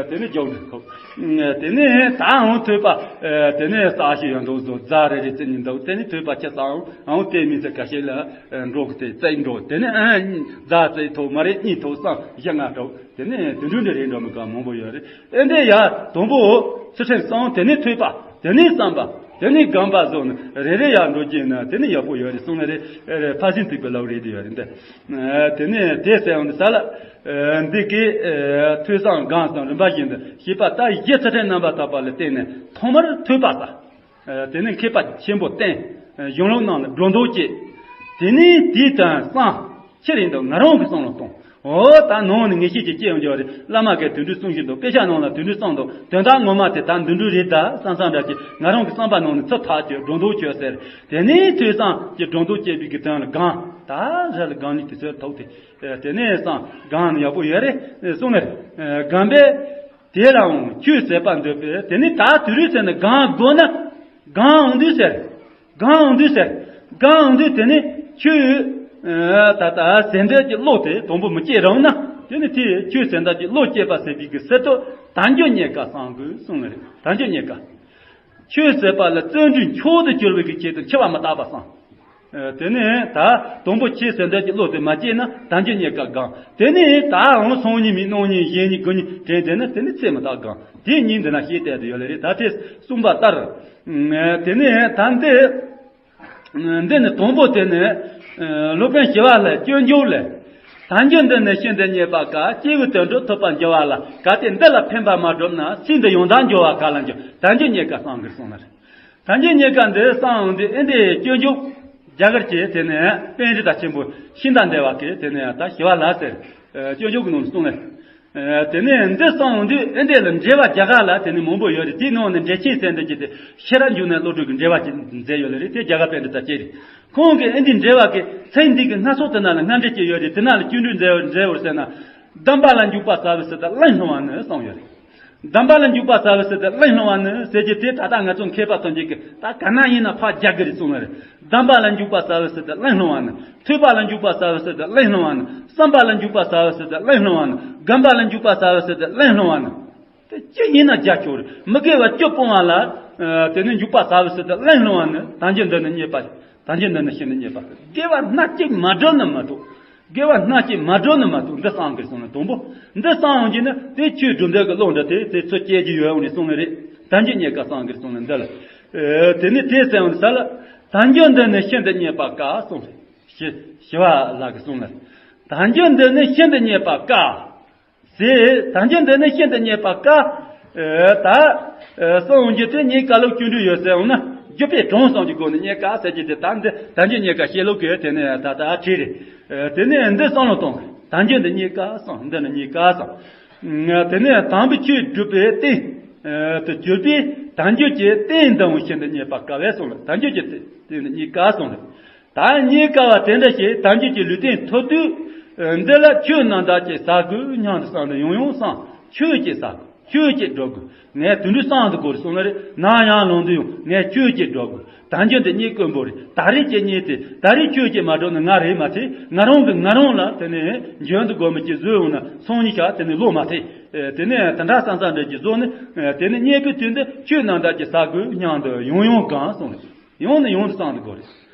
དེ་ནི་རྒྱུགས་འགྲོ་ཐུབ། དེ་ནི་ད་འང་ཐོས་པ། དེ་ནི་ས་ཞིག་ཡང་འདུག་བཟོ་རྫ་རེ་རེ་བརྩི་ནི་འདུག་དེ་ནི་ཐོས་པ་ཁྱེད་ས་འང་དེ་མི་ཚེ་ཁ་ཤས་ལ་འགྲོ་གི་དེ་བརྩི་འགྲོ་དེ་ནི་རྫ་བརྩི་ཐུབ་མ་རེད་གཉིད་ཐུབ་སང་བཞི་ལྔ་འགྲོ་དེ་ནི་དུད་འགྲོ་འདི་རེད་འགྲོ་མི་ག་མང་པོ་ཡོད་རེད། ཨེ་འདི་ཡ་དང་པོ་ཚུལ་ཁྲིམས་གསུམ་དེ་ནི་ཐོས་པ་དེ་ནི་བསམ་པ། དེ་ནས་སྒོམ་པ་བཟོ་ནས་རེ་རེ་ཡར་འགྲོ་རྒྱུ་ན་དེ་ནས་ཡག་པོ་ཡོད་རེད་གསུངས་ནི་རེད། ཕར་ཕྱིན་ཐེག་པའི་ལམ་རེད་དེ་ཡོད་རེད་འདི། དེ་ནས་དེ་ཟེར་ཡོང་དུས་ས་ལ། འདི་གའི་ཐོས་བསམ་སྒོམ་གསུམ་རིམ་པ་བཞིན་དུ་བྱེད་པ་ལྟར་གཞི་ཚུལ་ཁྲིམས་རྣམ་པར་དག་པ་ལ་བརྟེན་ནས་ཐོག་མར་ཐོས་པ་ཟ། དེ་ནས་མཁས་པ་ཆེན་པོ་བསྟེན། གཞུང་ལུགས་རྣམས་ལ་སྒྲོ་འདོགས་བཅད། དེ་ནས་དེའི་དོན་བསམ། ཕྱིར་ཡིན་དུ་ང་རང་གི་བསམ་བློ་གཏོང་། འོ་ད་ནང་ནས་ངེས་ཤེས་ཀྱི་སྐྱེ་ཡོང་རྒྱུ་རེད། བླ་མ་གིས་དེ་འདྲའི་གསུང་བཞིན་དུ་དཔེ་ཆ་ནང་ལ་དེ་འདྲའི་གསུངས་འདུག་དོན་དག་ངོ་མ་དེ་ད་འདི་འདྲའི་རེད་ད་བསམ་བསམ་འདྲ་ཅིག་ང་རང་གི་བསམ་པ་ནང་ནས་ཚུར་ཐག་གཅོད་སྒྲོ་འདོགས་གཅོད་ཟེར། དེ་ནས་ཐོས་བསམ་གྱི་སྒྲོ་འདོགས་བཅད་པའི་གི་དོན་ལ་སྒོམ། ད་རེ་ལ་སྒོམ་ནས་དེ་ཚོའི་ཐོག་དེ། དེ་ནས་བསམ་སྒོམ་ནས་ཡག་པོ་ཡོད་རེད་གསུངས་ནས། སྒོམ་པས། དེ་ལའང་ཆོས་ཟད་པར་འདོད་པས་དེ་ནི་ད་དུས་རེས་ཟེར་ནས་སྒོམ་དགོས་ན། སྒོམ་འོང་དུས་ཟེར། སྒོམ་འོང་དུས་ཟེར། སྒོམ་འོང་དུས་དེ་ནི་ཆོས། ད་ལྟ་ཟད་འདོད་ཀྱི་བློ་དེ་དང་པོ་མི་སྐྱེ་རུང་ན་དེ་ནི་དེ་ཆོས་ཟད་འདོད་ཀྱི་བློ་སྐྱེས་པ་ཟེར་བའི་གི་ཟེར་དུས་དལ་འབྱོར་རྙེད་དཀའ་བསམ་དགོས་གསུངས་ནི་རེད། དལ་འབྱོར་རྙེད་དཀའ། ཆོས་ཟད་པ་ལ་བརྩོན་འགྲུས་མཆོག་ཏུ་གྱུར་པའི་གི་ཆེད་དུ་འཆི་བ་མི་རྟག་པ་བསམ། དེ་ནས་ད་དང་པོ་ཆོས་ཟད་འདོད་ཀྱི་བློ་དེ་མ་སྐྱེས་ན་དལ་འབྱོར་རྙེད་དཀའ་སྒོམ། དེ་ནས་ད་འོང་སང་ཉིན་མིན་གནངས་ཉིན་གཞེས་ཉིན་དགུ་ཉིན་དྲན་དེ་ནི་དེ་ནི་ཚེ་མི་རྟག་སྒོམ། དེ་གཉིས་འདི་ན་ཤེས་བསྡད་དུ་ཡོད་ལེ་རེད། ད་དེ་གསུངས་པ་ལྟར། དེ་ནས་ད་འདི། འདི་ནི་དང་པོ་དེ་ནི། སློབ་དཔོན་ཞི་བ་ལྷའི་སྤྱོད་འཇུག་ལས། དལ་འབྱོར་འདི་ནི་ཤིན་ཏུ་རྙེད་པ་དཀའ། སྐྱེས་བུའི་དོན་སྒྲུབ་ཐུབ་པར་འགྱུར་བ་ལ། གལ་ཏེ་འདི་ལ་ཕན་པ་མ་བསྒྲུབས་ན། སྲིད་འདི་ཡང་དག་འགྱུར་བ་ག་ལ་འགྱུར། དལ་འབྱོར་རྙེད་དཀའ་བསམ་གྱིས་གསུངས་ནི་རེད། དལ་འབྱོར་རྙེད་དཀའ་འདི་གསུངས་འདི་ཨེ་འདི་སྤྱོད་འཇུག་རྒྱ་གར་གྱི་དེ་ནས་པཎྜི་ཏ་ཆེན་པོ་ཤིན་ཏུ་འདུལ་བ་གིས་དེ་ནས་ད་ཞི་བ་ལྷ་ཟེར། སྤྱོད་འཇུག་གི་ནང་གསུངས་ནས། དེ་ནས་འདི་གསུངས་འདི་ཨེ་འདི་ལ་འགྲེལ་བ་རྒྱ་གར་ལ་དེ་ནས་མང་པོ་ཡོད་རེད། དེའི་ནང་ནས་འགྲེལ་ཆེན་ཟེར་འདི་གྱི་དེ་ཤེས་རབ་འབྱུང་གནས་བློ་གྲོས་ཀྱི་འགྲེལ་བ་ཅིག་མཛད་ཡོད་ལེ་རེད། དེ་རྒྱ་གར་པཎྜི་ཏ་ཅིག་རེད། ཁོང་གིས་ཨེ་འདི་འགྲེལ་བ་གིས་ཚེ་འདི་གི་སྣ་ཚོགས་དེ་ན་ལ་སྔ་འགྲེལ་ཅིག་ཡོད་རེད། དེ་ན་ལ་སྤྱོད་འཇུག་མཛད་མཛད་བར་ཟེར་ན། སྡོམ་པ་ལ་འཇུག་པ་ཟབ་པའི་ཚུལ་དེ་གླེང་སློང་བ་ནི་གསུངས་ཡོད་རེད། སྡོམ་པ་ལ་འཇུག་པ་ཟབ་པའི་ཚུལ་དེ་གླེང་སློང་བ་ནི་ཟེར་རྒྱུ་དེ་ད་ལྟ་ང་ཚོ་མཁས་པ་ཐམས་ཅད་ཀྱིས་ད་ག་ན་ཡིན་ན་ཕར་རྒྱག་གི་རེད་གསུངས་པ་རེད། སྡོམ་པ་ལ་འཇུག་པ་ཟབ་པའི་ཚུལ་དེ་གླེང་སློང་བ་ནི། ཐོས་པ་ལ་འཇུག་པ་ཟབ་པའི་ཚུལ་དེ་གླེང་སློང་བ་ནི། བསམ་པ་ལ་འཇུག་པ་ཟབ་པའི་ཚུལ་དེ་གླེང་སློང་བ་ནི། སྒོམ་པ་ལ་འཇུག་པ་ཟབ་པའི་ཚུལ་དེ་གླེང་སློང་བ་ནི། དེ་ཅི་ཡིན་ན་རྒྱ་ཆོག་རེད། མི་དགེ་བ་བཅུ་སྤོང་བ་ལ། དེ་ནི་འཇུག་པ་ཟབ་པའི་ཚུལ་དེ་གླེང་སློང་བ་ནི། དལ་འབྱོར་འདི་ནི་རྙེད་པ། དལ་འབྱོར་འདི་ནི་ཤིན་ཏུ་རྙེད་པ། དགེ་བ་སྣ་གཅིག་མ་བསྒྲུབས་ན་མ་གཏོགས། དགེ་བ་སྣ་གཅིག་མ་བསྒྲུབས་ན་མ་གཏོགས་འདི་གསུངས་གི་གསུངས་ནས་དང་པོ། འདི་གསུངས་ཡོང་གི་ནི་དེ་ཆོས་སྒྲུབ་འདོད་ཀྱི་བློ་འདྲ་དེ་དེ་ཚོ་སྐྱེ་རྒྱུ་ཡོད་འོང་ནས་གསུངས་ནི་རེད། དལ་འབྱོར་རྙེད་དཀའ་གསུངས་གི་གསུངས་ནས་འདི་ལ། དེ་ནི་དེ་ཟེར་ཡོང་ས་ལ། དལ་འབྱོར་འདི་ནི་ཤིན་ཏུ་རྙེད་པ་དཀའ་གསུངས་རེད། ཞི་ཞི་བ་ལྷ་གིས་གསུངས་ནས། དལ་འབྱོར་འདི་ནི་ཤིན་ཏུ་རྙེད་པ་དཀའ། ཟེར། དལ་འབྱོར་འདི་ནི་ཤིན་ཏུ་རྙེད་པ་དཀའ། ད་གསུངས་རྒྱུ་དེ་རྙེད་དཀའ་ལུགས་སྐྱོན་བྲལ་ཡོད་ཟེར་འོང་ན། རྒྱུ་དཔེ་གྲངས་ཙམ་གྱི་སྒོ་ནས་རྙེད་དཀའ་ཟེར་རྒྱུ་དེ་ད་འདི་དལ་འབྱོར་རྙེད་དཀའ་བཤད་ལུགས་ཀྱི་དེ་ནས་ད་ལྟ་བྲིས་རེད། དེ་ནས་འདི་བསམ་བློ་གཏོང་། དལ་འབྱོར་འདི་རྙེད་དཀའ་གསུངས། འདི་ནི་རྙེད་དཀའ་གསུངས། དེ་ནས་དམ་པའི་ཆོས་སྒྲུབ་པའི་རྟེན་དུ་གྱུར་པའི་དལ་འབྱོར་གྱི་རྟེན་འདི་འོང་ཤིན་ཏུ་རྙེད་པ་དཀའ་བས་གསུངས་ལ། དལ་འབྱོར་གྱི་རྟེན་འདི་རྙེད་དཀའ་གསུངས་ལ། ད་རྙེད་དཀའ་བ་དེ་འདྲ་ཞིག་དལ་འབྱོར་གྱི་ལུས་རྟེན་ཐོབ་དུས། འདི་ལ་ཆོས་རྣམ་དག་ཅིག་ཟ་དགོས་སྙམ་དུ་བསམ་ནས་ཡང་ཡང་བསམ། ཆོས་ཅིག་ཟ་དགོས། ཆོས་ཅིག་སྒྲུབ་དགོས། ངས་དུད་འགྲོའི་བསམ་དུ་དགོས་རེད་གསུངས་ལ་རེད། ནམ་ཡང་ལངས་དུས་ཡང་ངས་ཆོས་ཅིག་སྒྲུབ་དགོས། དལ་འབྱོར་འདི་རྙེད་དཀོན་པོ་རེད། ད་རེས་ཅིག་རྙེད་དེ་ད་རེས་ཆོས་ཅིག་མ་སྒྲུབ་ན་ང་རེད་མ་ཚད་ང་རང་གིས་ང་རང་ལ་དེ་ནས་འཇོན་དུ་དགོས་མི་ཅིག་བཟོས་འོང་ན་སང་ཉིན་ཞག་དེ་ནས་ལོག་མ་ཐེ། དེ་ནས་དེ་འདྲ་བསམ་བསམ་འདྲ་ཅིག་བཟོས་ནས་དེ་ནས་རྙེད་པའི་དུས་འདི་ཆོས་རྣམ་དག་ཅིག་ཟ་དགོས་སྙམ་དུ་ཡང་ཡང་སྒོམ་གསུངས་རེད། ཡང་ནས་ཡང་དུ་བསམ་དུ་དགོས་རེད།